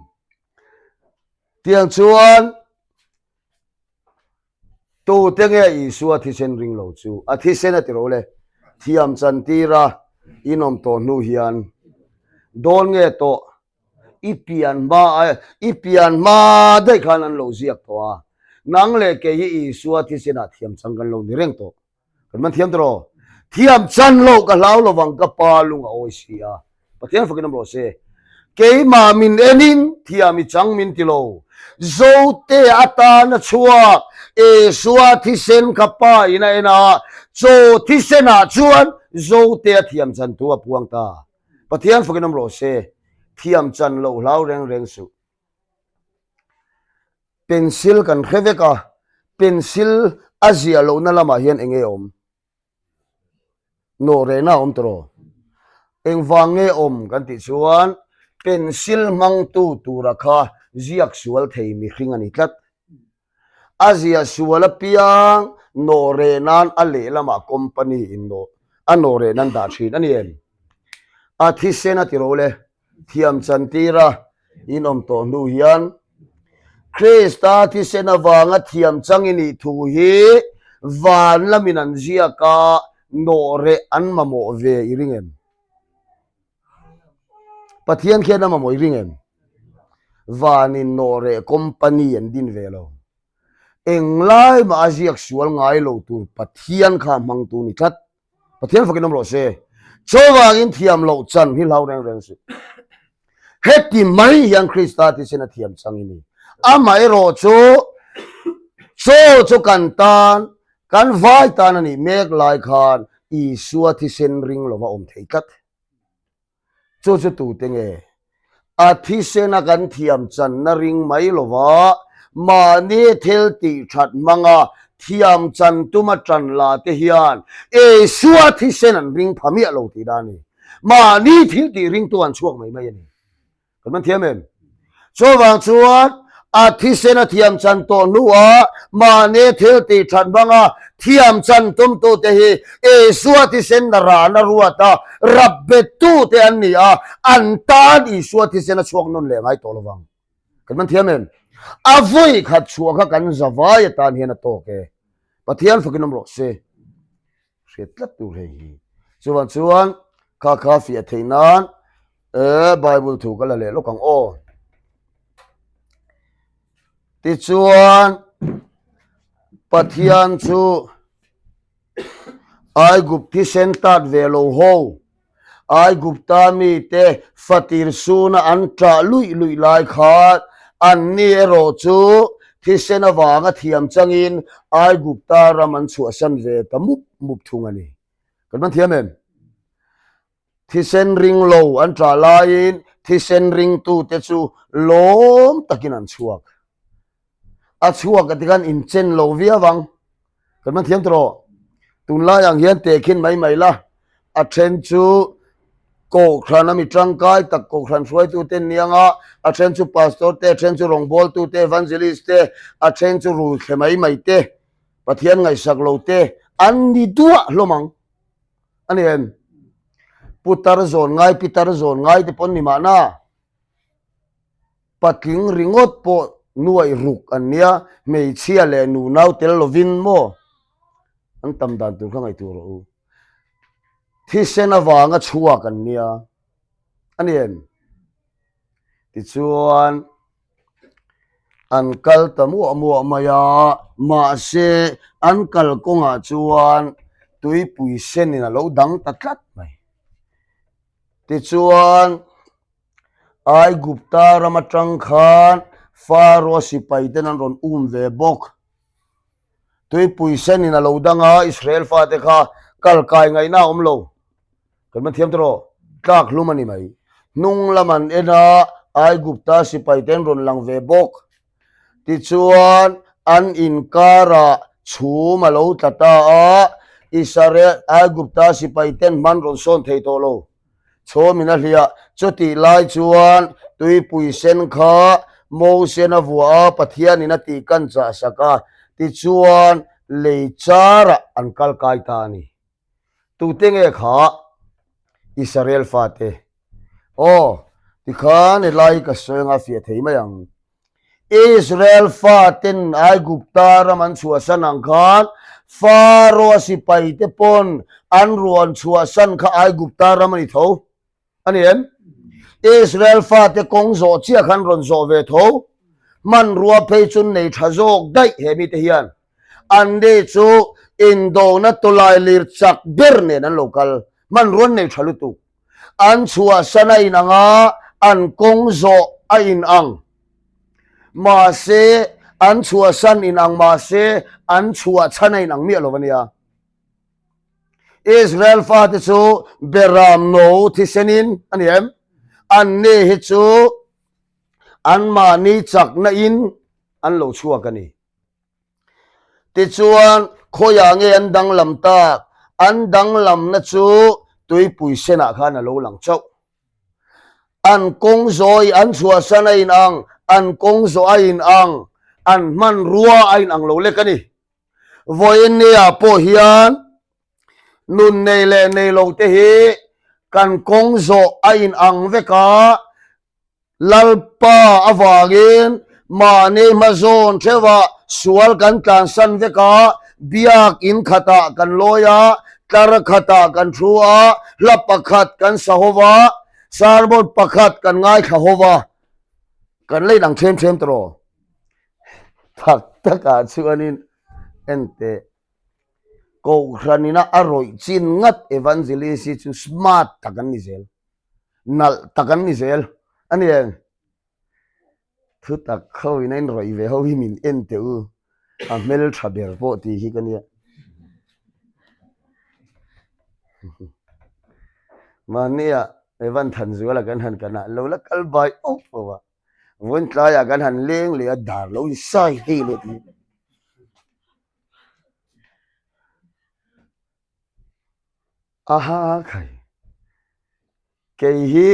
Tiang chuan Tute nge Isua thisen ring lo chu? A thisen a ti ro le. Thiam chantira inawm tawh hnu hian dawn nge tawh i pian hma i pian hma daih khan an lo ziak tawh a. Nang leh kei hi Isua thisenah thiam chang kan lo ni reng tawh. Kan man thiam tawh rawh. Thiam chan loh ka hlau lovang ka pa lung a awi si a. Pathian fakin awm rawh se. Keimah min enin thiam i chang min ti lo. Zote atana chhuak Esua thisen ka pa in a en a, chaw thisenah chuan Zote a thiam chan thu a puang ta. Pathian fakin awm rawh se. Thiam chan loh hlau reng reng suh. Pencil kan hre vek a, pencil a ziah lohna lamah hian eng nge awm? Nawh rehna a awm tawh rawh. Engvang nge awm kan tih chuan pencil hmangtu tura kha ziak sual thei mihring a ni tlat. A ziah sual apiang nawh reh nan a lehlamah company in nawh a nawh reh nan dah thin a ni em? A thisen a ti ro le. Thiam chantira inawm tawh hnu hian Krista thisen avanga thiam chang i nih thu hi van lamin an ziak a, nawh reh an mamawh ve i ring em? Pathian khian a mamawh i ring em? Vanin nawh reh company an din ve lo. Englai mah a ziak sual ngai lo tur Pathian kha hmangtu ni tlat. Pathian fakin awm rawh se. Chuvangin thiam loh chan hi hlau reng reng suh. Heti mai hian Krista thisen a thiam chang i ni. Amaherawh chu chaw chu kan tan, kan vai tan a nih mek lai khan Isua thisen ring lova awm thei tlat. Chu chu tute nge? A thisena kan thiam channa ring mai lova, mahni thil tih that hmanga thiam chan tuma tan la te hian Isua thisen an ring pha miah lo tih dan a ni. Mahni thil tih ringtu an chhuak mai mai a ni. Kan man thiam em? Chuvang chuan a thisen a thiam chan tawh hnuah mahni thil tih that hmanga thiam chan tumtute hi Isua thisen na rana ruata rap bettute an ni a, an tan Isua thisen a chhuak nawn leh ngai tawh lovang. Kan man thiam em? A vawi khat chhuah kha kan zavai atan hian a tawk e. Pathian fakin awm rawh se. Hriat tlat tur hei hi. Chuvang chuan kha kha fiah theih nan e Bible thu ka la leh lawk ang aw. Tichuan Pathian chu Aigup thisen tat ve lo ho Aigupta mite fatir suna an ṭah luih luih lai khan anni erawh chu thisen avanga thiam changin Aigupta ram an chhuahsan ve ta mup mup thung a ni. Kan man thiam em? Thisen ring lo an ṭah laiin thisen ringtute chu lawm takin an chhuak. A chhuak a ti khan inchen lo viau ang. Kan man thiam tawh. Tunlai ang hian tehkhin mai mai la. A then chu Kohhran a mi tangkai tak Kohhran hruaitute an ni ang a, a then chu Pastor te, a then chu rawngbawltute, Evangelist te, a then chu rulthle mai mai te, Pathian ngaihsak lo te an ni duah hlawm ang. A ni em? Putar zawn ngai, pitar zawn ngai te pawh an ni mahna. Patling ringawt pawh nuaih ruk an nia, hmeichhia leh nunau tel lovin maw an tam dan tur kha ngaihtuah rawh u. Thisen avanga chhuak an nia a ni em? Tichuan an kal ta muah muah mai a, mahse an kal kawngah chuan tuipui senin a lo dang ta tlat mai. Tichuan. Aigupta ram atang khan Faro sipai ten an rawn um ve bawk. Tuipui senin a lo dang a, Israel fate kha kal kai ngaihna a awm lo. Kan man thiam tawh, tlak hlum a ni mai. Hnung lam an en a, Aigupta sipai ten rawn lang ve bawk. Tichuan, an inkarah chhum a lo tla ta a, Israel, Aigupta sipai ten hman rawn sawn thei tawh lo. Chhawmin a hliah. Chutih lai chuan tuipui sen kha. Mosen a vuah a, Pathianin a tih kan chah sak a, tichuan lei charah an kal kai ta a ni. Tute nge kha? Israel fate. Aw, tikhan helai ka sawi anga fiah thei mai ang. Israel faten Aigupta ram an chhuahsan ang khan Pharaoh-a sipaite pawn an ruan chhuahsan kha Aigupta ram a ni tho. A ni em? Israel fate kawng zawh chiah khan rawn zawh ve tho. Hmanrua phei chu nei tha zawk daih he mite hian. Anni chu indona tawlai lir chak ber nen an lo kal. Hmanrua an nei tha lutuk. An chhuahsan a inang a, an kawng zawh a inang. Mahse, an chhuahsan inang mahse, an chhuahchhan a inang miah lo a nia. Israel fate chu Beram no thisenin a ni em? Anni hi chu anmahni chakna in an lo chhuak a ni. Tichuan, khawiah nge an danglam tak? An danglamna chu tuipui senah khan a lo lang chauh. An kawng zawi an chhuahsan a inang, an kawng zawh a inang, an hmanrua a inang lo lek a ni. Vawiin nia pawh hian nun nei leh nei lo te hi kan kawng zawh a inang vek a, Lalpa avangin mahni hmazawn theuhah sual kan tlansan vek a, biak in khatah kan lawi a, tlar khatah kan thu a, hla pakhat kan sa ho va, sermon pakhat kan ngaithla ho va, kan la inang them them tawh. Tak takah chuanin enteh Kohhranina a rawih chin ngat evangelist hi chu smart tak an ni zel. Nalh tak an ni zel a ni eng. Thu tak ho in a inrawih ve ho hi min en teh u, a hmeltha ber pawh tih hi ka nia. Mahnia Evan Thanzuala kan han kan a, lo la kal bai awp awp a, vawiin tlaiah kan han leng leh a, dar lo insai hei leh tih. Aha khai. Kei hi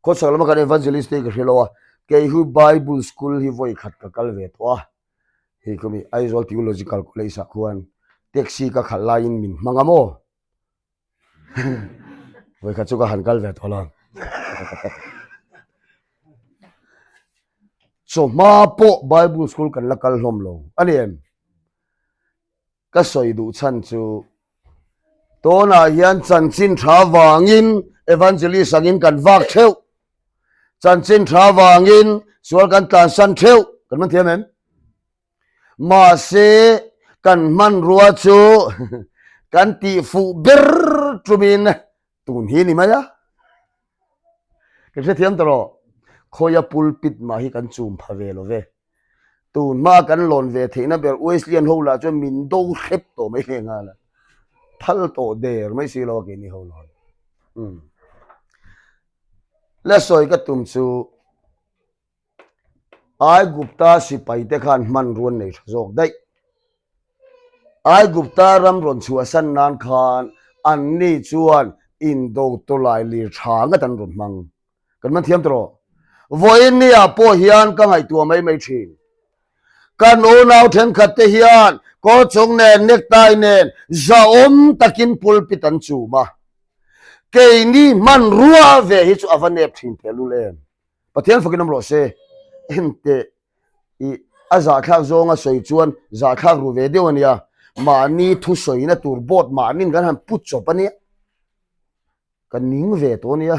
khawchhak lama kan evangelist te hi ka hre lo a, kei hi Bible school hi vawi khat ka kal ve tawh a, hei khawmi Aizawl Theological College ah khuan taxi ka khalh laiin min hmang a maw? Vawi khat chu ka han kal ve tawh lo. Chawhma pawh Bible school kan la kal hlawm lo a ni em? Ka sawi duh chhan chu tunah hian chanchin tha vangin evangelist angin kan vak theuh, chanchin tha vangin sual kan tlansan theuh kan man thiam em? Mahse kan hmanrua chu kan tih fuh ber tumin tun hi ni mai a. Kan hrethiam ta rawh, khawia pulpit mah hi kan chum pha ve lo ve. Tun hma kan lawn ve theihna ber Wesleyan ho lah chuan min do hrep tawh mai hle nghal a, phal tawh der mai si lo a keini ho lawn. Umm. La sawi ka tum chu Aigupta sipaite khan hmanrua an nei tha zawk daih. Aigupta ram rawn chhuahsan nan khan anni chuan indo tawlai lir tha ngat an rawn hmang. Kan man thiam tawh. Vawiin nia pawh hian ka ngaihtuah mai mai thin. Kan unau thenkhat te hian kawrchung nen necktie nen zahawm takin pulpit an chum a. Keini hmanrua ve hi chu a va nep thin tehlul em. Pathian fakin awm rawh se. Enteh i a zahthlak zawnga sawi chuan zahthlak ru ve deuh a nia. Mahni thusawina tur board mahnin kan han put chawp a nia. Ka ning ve tawh a nia,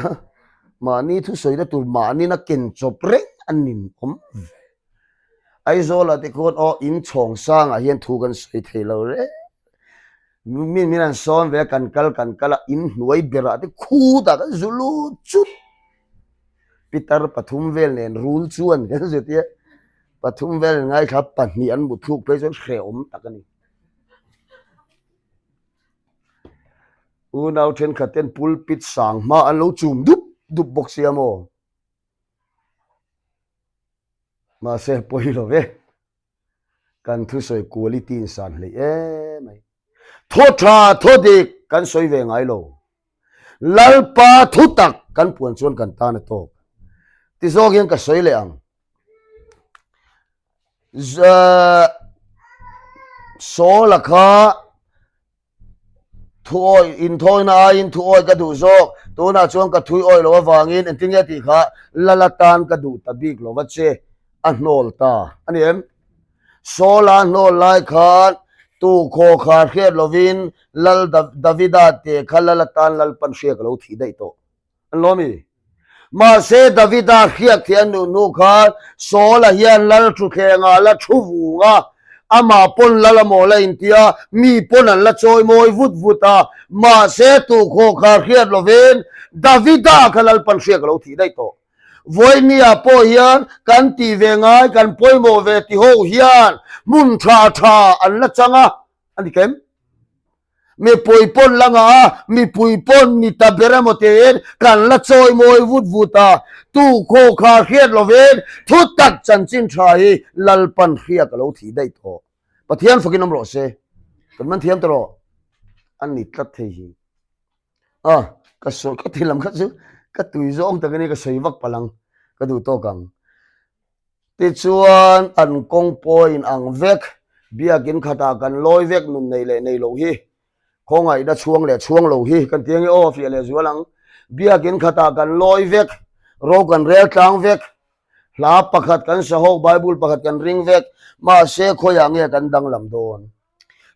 mahni thusawina tur mahnin a ken chawp reng a nin awm ve. Aizawlah te khuan aw in chhawng sangah hian thu kan sawi thei lo reng. Mi min an sawn ve a, kan kal kan kal a, in hnuai berah te khutah kan zu lut chut. Pitar pathum vel nen rul chuan kan zut i a, pathum vel an ngaithla pahnih an mutthluk phei chuan hrehawm tak a ni. Unau thenkhat ten pulpit sang hma an lo chum dup dup bawk sia maw? Mahse pawi lo ve. Kan thusawi quality in san hleih em mai. Thaw tha thaw dik kan sawi ve ngai lo. Lalpa thu tak kan puan chuan kan tan a tawk. Ti zawk hian ka sawi leh ang. Saul-a kha Thuawi, inthawina aiin thuawi ka duh zawk. Tunah chuan ka thui awi loh avangin engtin nge tih kha lal atan ka duh ta bik lo va che, a hnawl ta a ni em? Saul-a hnawl lai khan tu khaw kha hriat lovin Lal Davida te kha lal atan Lalpan hria ka lo thih daih tawh. An lo mi? Mahse, Davida hriak thih a nuh hnu khan Saul-a hian lal thutthlengah la thu vung a, amah pawn lal a maw la inti a, mi pawn an la chawi mawi vut vut a. Mahse, tuhkhawh kha hriat lovin Davida kha Lalpan hriak a lo thih daih tawh. Vawinia pawh hian kan tih ve ngai, kan pawimawh ve ti ho hian hmun tha tha an la chang a, a ni kem? Mipui pawn la ngah a, mipui pawn ni ta ber emaw tiin kan la chawi mawi vut vut a, tu khaw kha hriat lovin thu tak chanchin tha hi Lalpan hriak a lo thih daih tawh. Pathian fakin awm rawh se. Kan man thiam ta rawh. A ni tlat thei hi. A, ka sawi ka ti lam kha chu ka tui zawng tak a ni ka sawi vak palh ang, ka duh tawk ang. Tichuan, an kawng pawh in ang vek, biakin khatah kan lawi vek nun nei leh nei lo hi, khawngaihna chhuang leh chhuang lo hi kan ti ange aw fiah leh zual ang. Biakin khatah kan lawi vek, ro kan rel tlang vek, hla pakhat kan sa ho, Bible pakhat kan ring vek, mahse khawiah nge kan danglam dawn?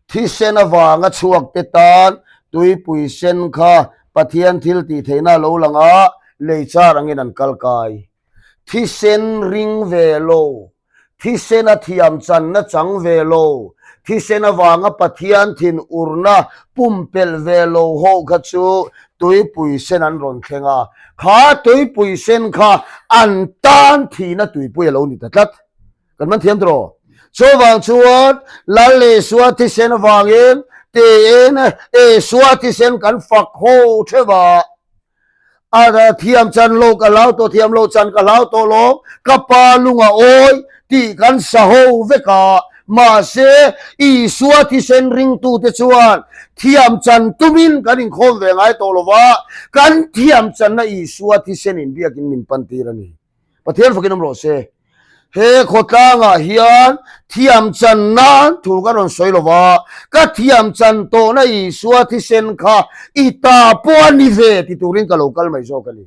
Thisen avanga chhuak te tan tuipui sen kha Pathian thil tih theihna a lo lang a, lei char angin an kal kai. Thisen ring ve lo, thisen a thiam channa chang ve lo, thisen avanga Pathian thin urna pumpelh ve lo ho kha chu tuipui sen an rawn thleng a, kha tuipui sen kha an tan thihna tuipui a lo ni ta tlat. Kan man thiam tawh. Chuvang chuan Lal Isua thisen avangin tiin Isua thisen kan fak ho theuh a. A thiam chan lo ka hlau tawh, thiam lo chan ka hlau tawh lo, ka pa lunga awi tih kan sa ho vek a. Mahse, Isua thisen ringtute chuan thiam chan tumin kan inkhawm ve ngai tawh lo va, kan thiam channa Isua thisen inbiakin min pantir a ni. Pathian fakin awm rawh se. He khawtlangah hian thiam chan nan thu ka rawn sawi lo va, ka thiam chan tawhna Isua thisen kha i ta pawh a ni ve ti turin ka lo kal mai zawk a ni.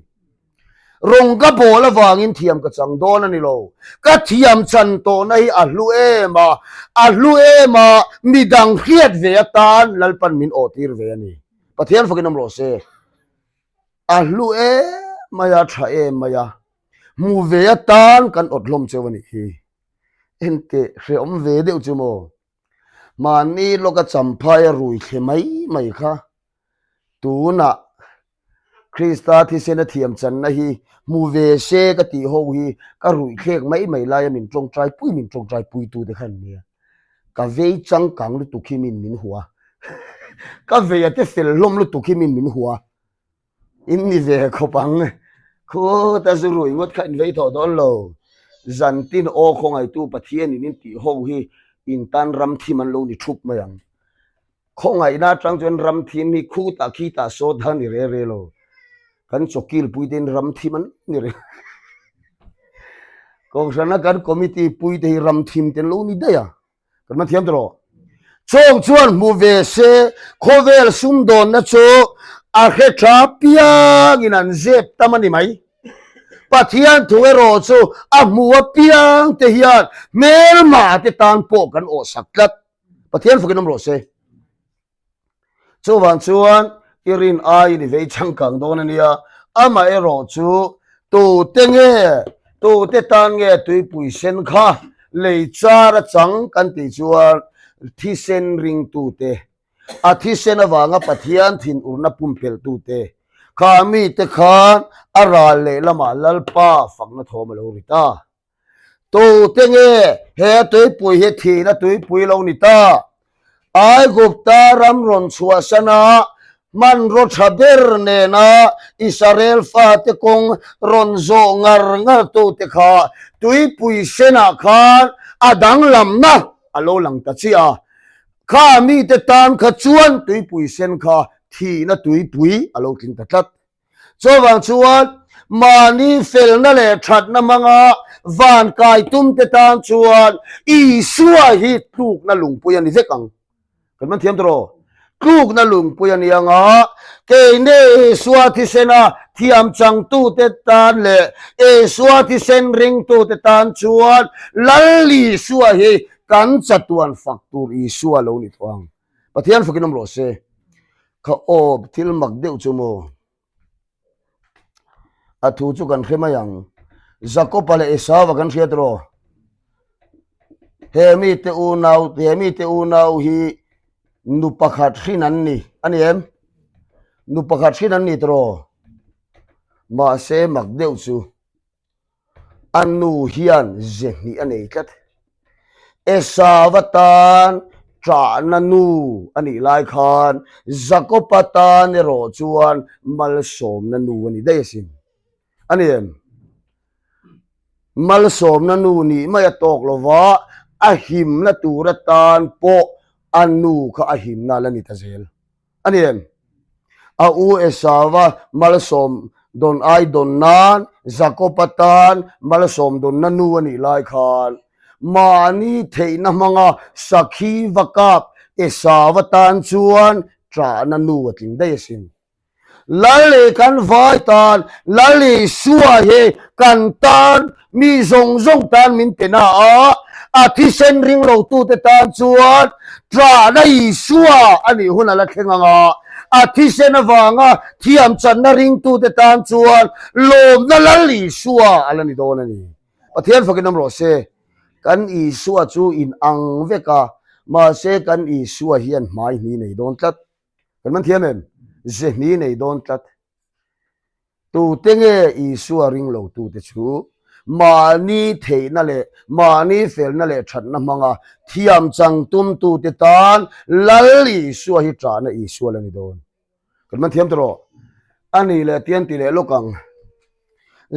Rawng ka bawl avangin thiam ka chang dawn a ni lo. Ka thiam chan tawhna hi a hlu em a, a hlu em a, midang hriat ve atan Lalpan min awhtir ve a ni. Pathian fakin awm rawh se. A hlu em mai a, tha em mai a, hmu ve atan kan awt hlawm cheu a nih hi. Enteh hrehawm ve deuh chu maw? Mahni lawka champhai a rui thle mai mai kha tunah Krista thisen a thiam channa hi hmu ve se ka tih ho hi ka ruih thlek mai mai laia min tawngtai pui min tawngtai puitu te kha an nia. Ka vei changkang lutuk hi min min hua. Ka vei a te fel hlawm lutuk hi min min hua. In ni ve khawp ang. Khuta zu rui ngawt kha in vei tawh dawn lo. Zantin aw khawngaihtu Pathian in in tih ho hi in tan ram thim an lo ni thup mai ang. Khawngaihna atang chuan ram thim hi khutah khitah sawt a ni re re lo. Kan chawkil pui te in ram thim an ni re. Kohhrana kan committee pui te hi ram thim te an lo ni daih a. Kan man thiam tawh. Chawng chuan hmu ve se khawvel sumdawnna chu a hre tha piangin an zep tam a ni mai. Pathian thu erawh chu a hmu apiang te hian hmelma te tan pawh kan awhsak tlat. Pathian fakin awm rawh se. Chuvang chuan i rin aiin i vei changkang dawn a nia. Amaherawh chu tute nge, tute tan nge tuipui sen kha lei char a chang kan tih chuan thisen ringtute, a thisen avanga Pathian thinurna pumpelhtute, kha mite khan a ral lehlamah Lalpa fakna thawm a lo ri ta. Tute nge he tuipui hi thihna tuipui lo ni ta? Aigupta ram rawn chhuahsan a, hmanraw tha ber nena Israel fate kawng rawn zawh ngar ngar tute kha tuipui senah khan a danglamna a lo lang ta chiah a. Kha mite tan kha chuan tuipui sen kha thihna tuipui a lo tling ta tlat. Chuvang chuan mahni felna leh thatna hmanga van kai tum te tan chuan Isua hi tlukna lungpui a ni vek ang. Kan man thiam tawh. Tlukna lungpui a ni ang a, keini Isua thisena thiam changtute tan leh Isua thisen ringtute tan chuan Lal Isua hi kan chatuan fak tur Isua lo ni tawh ang. Pathian fakin awm rawh se. Kha aw thil mak deuh chu maw? A thu chu kan hre mai ang. Jakopa leh Esauva kan hriat rawh. He mite unau, he mite unau hi nu pakhat hrin an ni. A ni em? Nu pakhat hrin an ni tawh. Mahse mak deuh chu. A nu hian ze hnih a nei tlat. Esauva tan ṭahna nu a nih lai khan Jakoba tan erawh chuan malsawmna nu a ni daih asin. A ni em? Malsawmna nu nih mai a tawk lo va, a himna tur atan pawh a nu kha a himna la ni ta zel. A ni em? A u Esauva malsawm dawn ai dawn nan Jakoba tan malsawm dawnna nu a nih lai khan mahni theihna hmanga sakhi va kap Esauva tan chuan ṭahna nu a tling daih asin. Lal leh kan vai tan Lal Isua hi kan tan Mi zawng zawng tan min pe na a, a thisen ring lotute tan chuan ṭahna Isua a nih hun a la thleng ang a, a thisen avanga thiam channa ringtute tan chuan lawmna Lal Isua a la ni dawn a ni. Pathian fakin awm rawh se. Kan Isua chu in ang vek a, mahse kan Isua hian hmai hni nei dawn tlat. Kan man thiam em? Ze hni nei dawn tlat. Tute nge Isua ring lotute chu mahni theihna leh mahni felna leh thatna hmanga thiam chang tumtute tan Lal Isua hi ṭahna Isua la ni dawn. Kan man thiam tawh rawh. A nih leh tian ti leh lawk ang.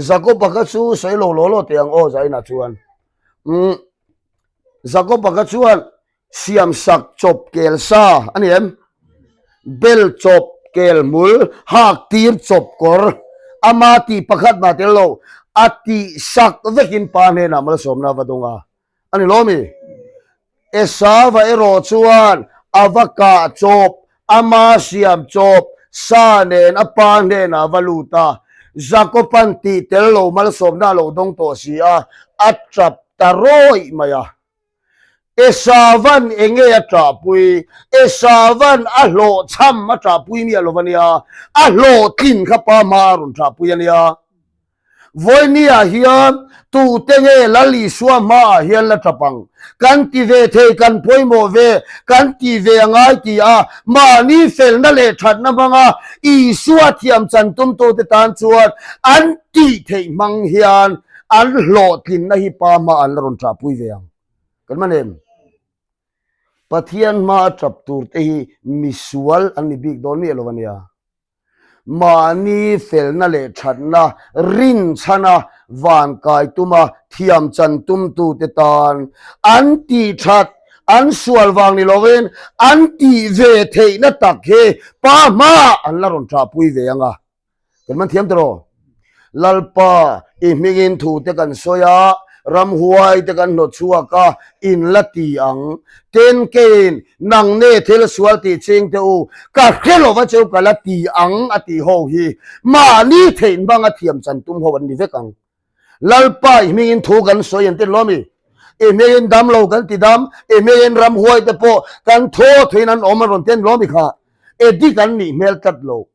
Jakoba kha chu sawi lo law law teh ang aw Zaina chuan. Umm Jakoba kha chuan Siamsak chawp kel sa a ni em? Bel chawp kel hmul hak tir chawp kawr ama tih pakhat mah tel lo a tih sak vekin pa hnenah malsawmna a va dawng a a ni lo mi? Esauva erawh chuan a va kah chawp ama siam chawp sa nen a pa hnenah a va lut a, Jakoban tih tel lo malsawmna a lo dawng tawh si a, a tap ta rawih mai a. Esavan enge a ṭahpui? Esavan a hlawhchham a ṭahpui miah lo a nia, a hlawhtlin kha pa hma a rawn ṭahpui a nia. Vawinia hian tute nge Lal Isua hmaah hian la ṭap ang? Kan ti ve thei, kan pawimawh ve, kan ti ve a ngai ti a, mahni felna leh ṭhatna hmanga Isua thiam chan tumtute tan chuan an tih theih hmang hian An hlawhtlinna hi pa hma an la rawn ṭahpui ve ang. Kan man em? Pathian hma a ṭap tur te hi misual an ni bik dawn miah lo a nia. Mahni felna leh ṭhatna rinchhana van kai tuma thiam chan tumtute tan an tih ṭhat, an sual vang ni lovin an tih ve theihna tak hi pa hma an la rawn ṭahpui ve ang a. Kan man thiam tawh. Lalpa, i hmingin thu te kan sawi a, ramhuai te kan hnawt chhuak a, in la ti ang. Ten keiin, nang ne thil sual tih ching teh u, ka hre lova cheu ka la ti ang a tih ho hi mahni theih hmanga thiam chan tum ho an ni vek ang. Lalpa, i hmingin thu kan sawi an ti lo mi? I hmingin dam lo kan ti dam, i hmingin ramhuai te pawh kan thaw theiin an awm an rawn ti an lo mi kha? Edik an nih hmel tlat lo.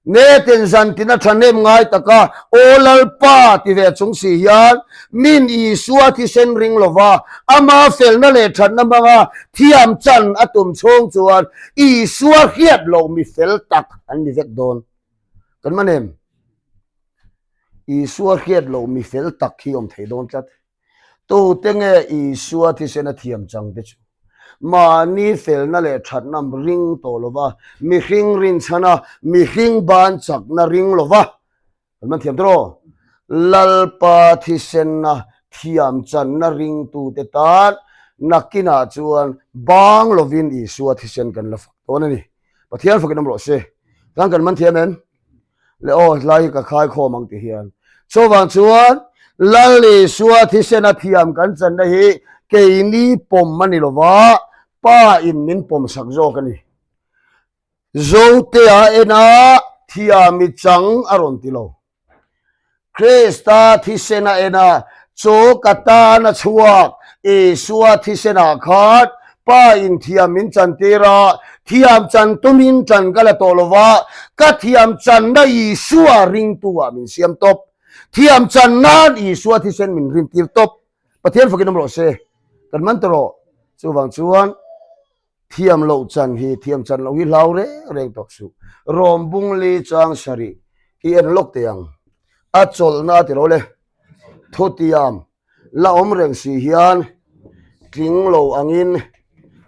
Netin zantin a thahnem ngai taka Aw Lalpa ti ve chung si hian min Isua thisen ring lova ama felna leh thatna hmanga thiam chan a tum chhung chuan Isua hriat loh mi fel tak an ni vek dawn. Kan man em? Isua hriat loh mi fel tak hi awm thei dawn tlat. Tute nge Isua thisen a thiam chang te chu? Mahni felna leh thatna ring tawh lova, mihring rinchhana, mihring ban chakna ring lova, kan man thiam tawh Lalpa thisenna thiam channa ringtute tan nakinah chuan bang lovin Isua thisen kan la fak dawn a ni. Pathian fakin awm rawh se. Kan kan man thiam em? Le aw, hlai hi ka khai khawm ang ti hian. Chuvang chuan. Lal Isua thisen a thiam kan channa hi keini pawm a ni lo va, Pa in min pawm sak zawk a ni. Zotea ena thiam i chang a rawn ti lo. Krista thisen a en a, chaw ka tan a chhuak, Isua thisenah khan Pa in thiam min chantir a, thiam chan tumin chan ka la tawh lo va, ka thiam channa Isua ringtu ah min siam tawp. Thiam chan nan Isua thisen min rintir tawp. Pathian fakin awm rawh se. Kan man ta rawh. Chuvang chuan Thiam loh chan hi thiam chan loh hi hlau reng reng tawh suh. Rawm bung li chang sarih hi en lawk teh ang. A chawlhna a ti lo le. Thutiam la awm reng si hian tling lo angin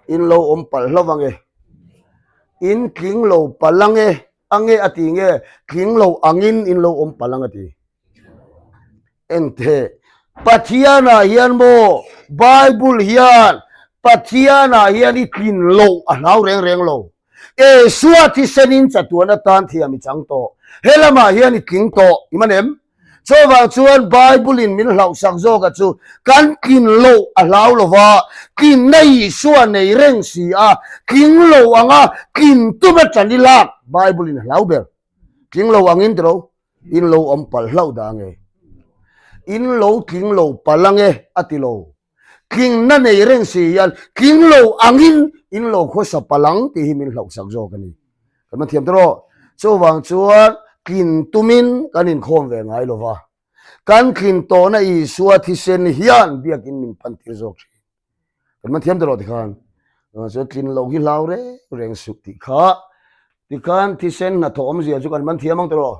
in lo awm palh hlauh ange. In tling lo palh ange ange a ti nge tling lo angin in lo awm palh ang a ti. Engteh, Pathianah hian maw Bible hian Pathianah hian i tlin loh a hlau reng reng lo. Isua thisenin chatuan atan thiam i chang tawh. He lamah hian i tling tawh, i man em? Chuvang chuan Bible in min hlauhsak zawka chu kan tlin loh a hlau lo va, tlinna Isua nei reng si a, tling lo anga tlin tum a ṭan i lak Bible in a hlau ber. Tling lo angin tiro. In lo awm palh hlauh dah ange. In lo tling lo palh ange a ti lo. Tlingna nei reng si hian tling lo angin in lo khawsa palh ang tih hi min hlauhsak zawk a ni. Kan man thiam tawh. Chuvang chuan tlin tumin kan inkhawm ve ngai lo va. Kan tlin tawhna Isua thisen hian biakin min pantir zawk thin. Kan man thiam tawh tikhan chuan tlin lo hi hlau reng reng suh tih kha tikhan thisen hnathawh awmzia chu kan man thiam ang tawh.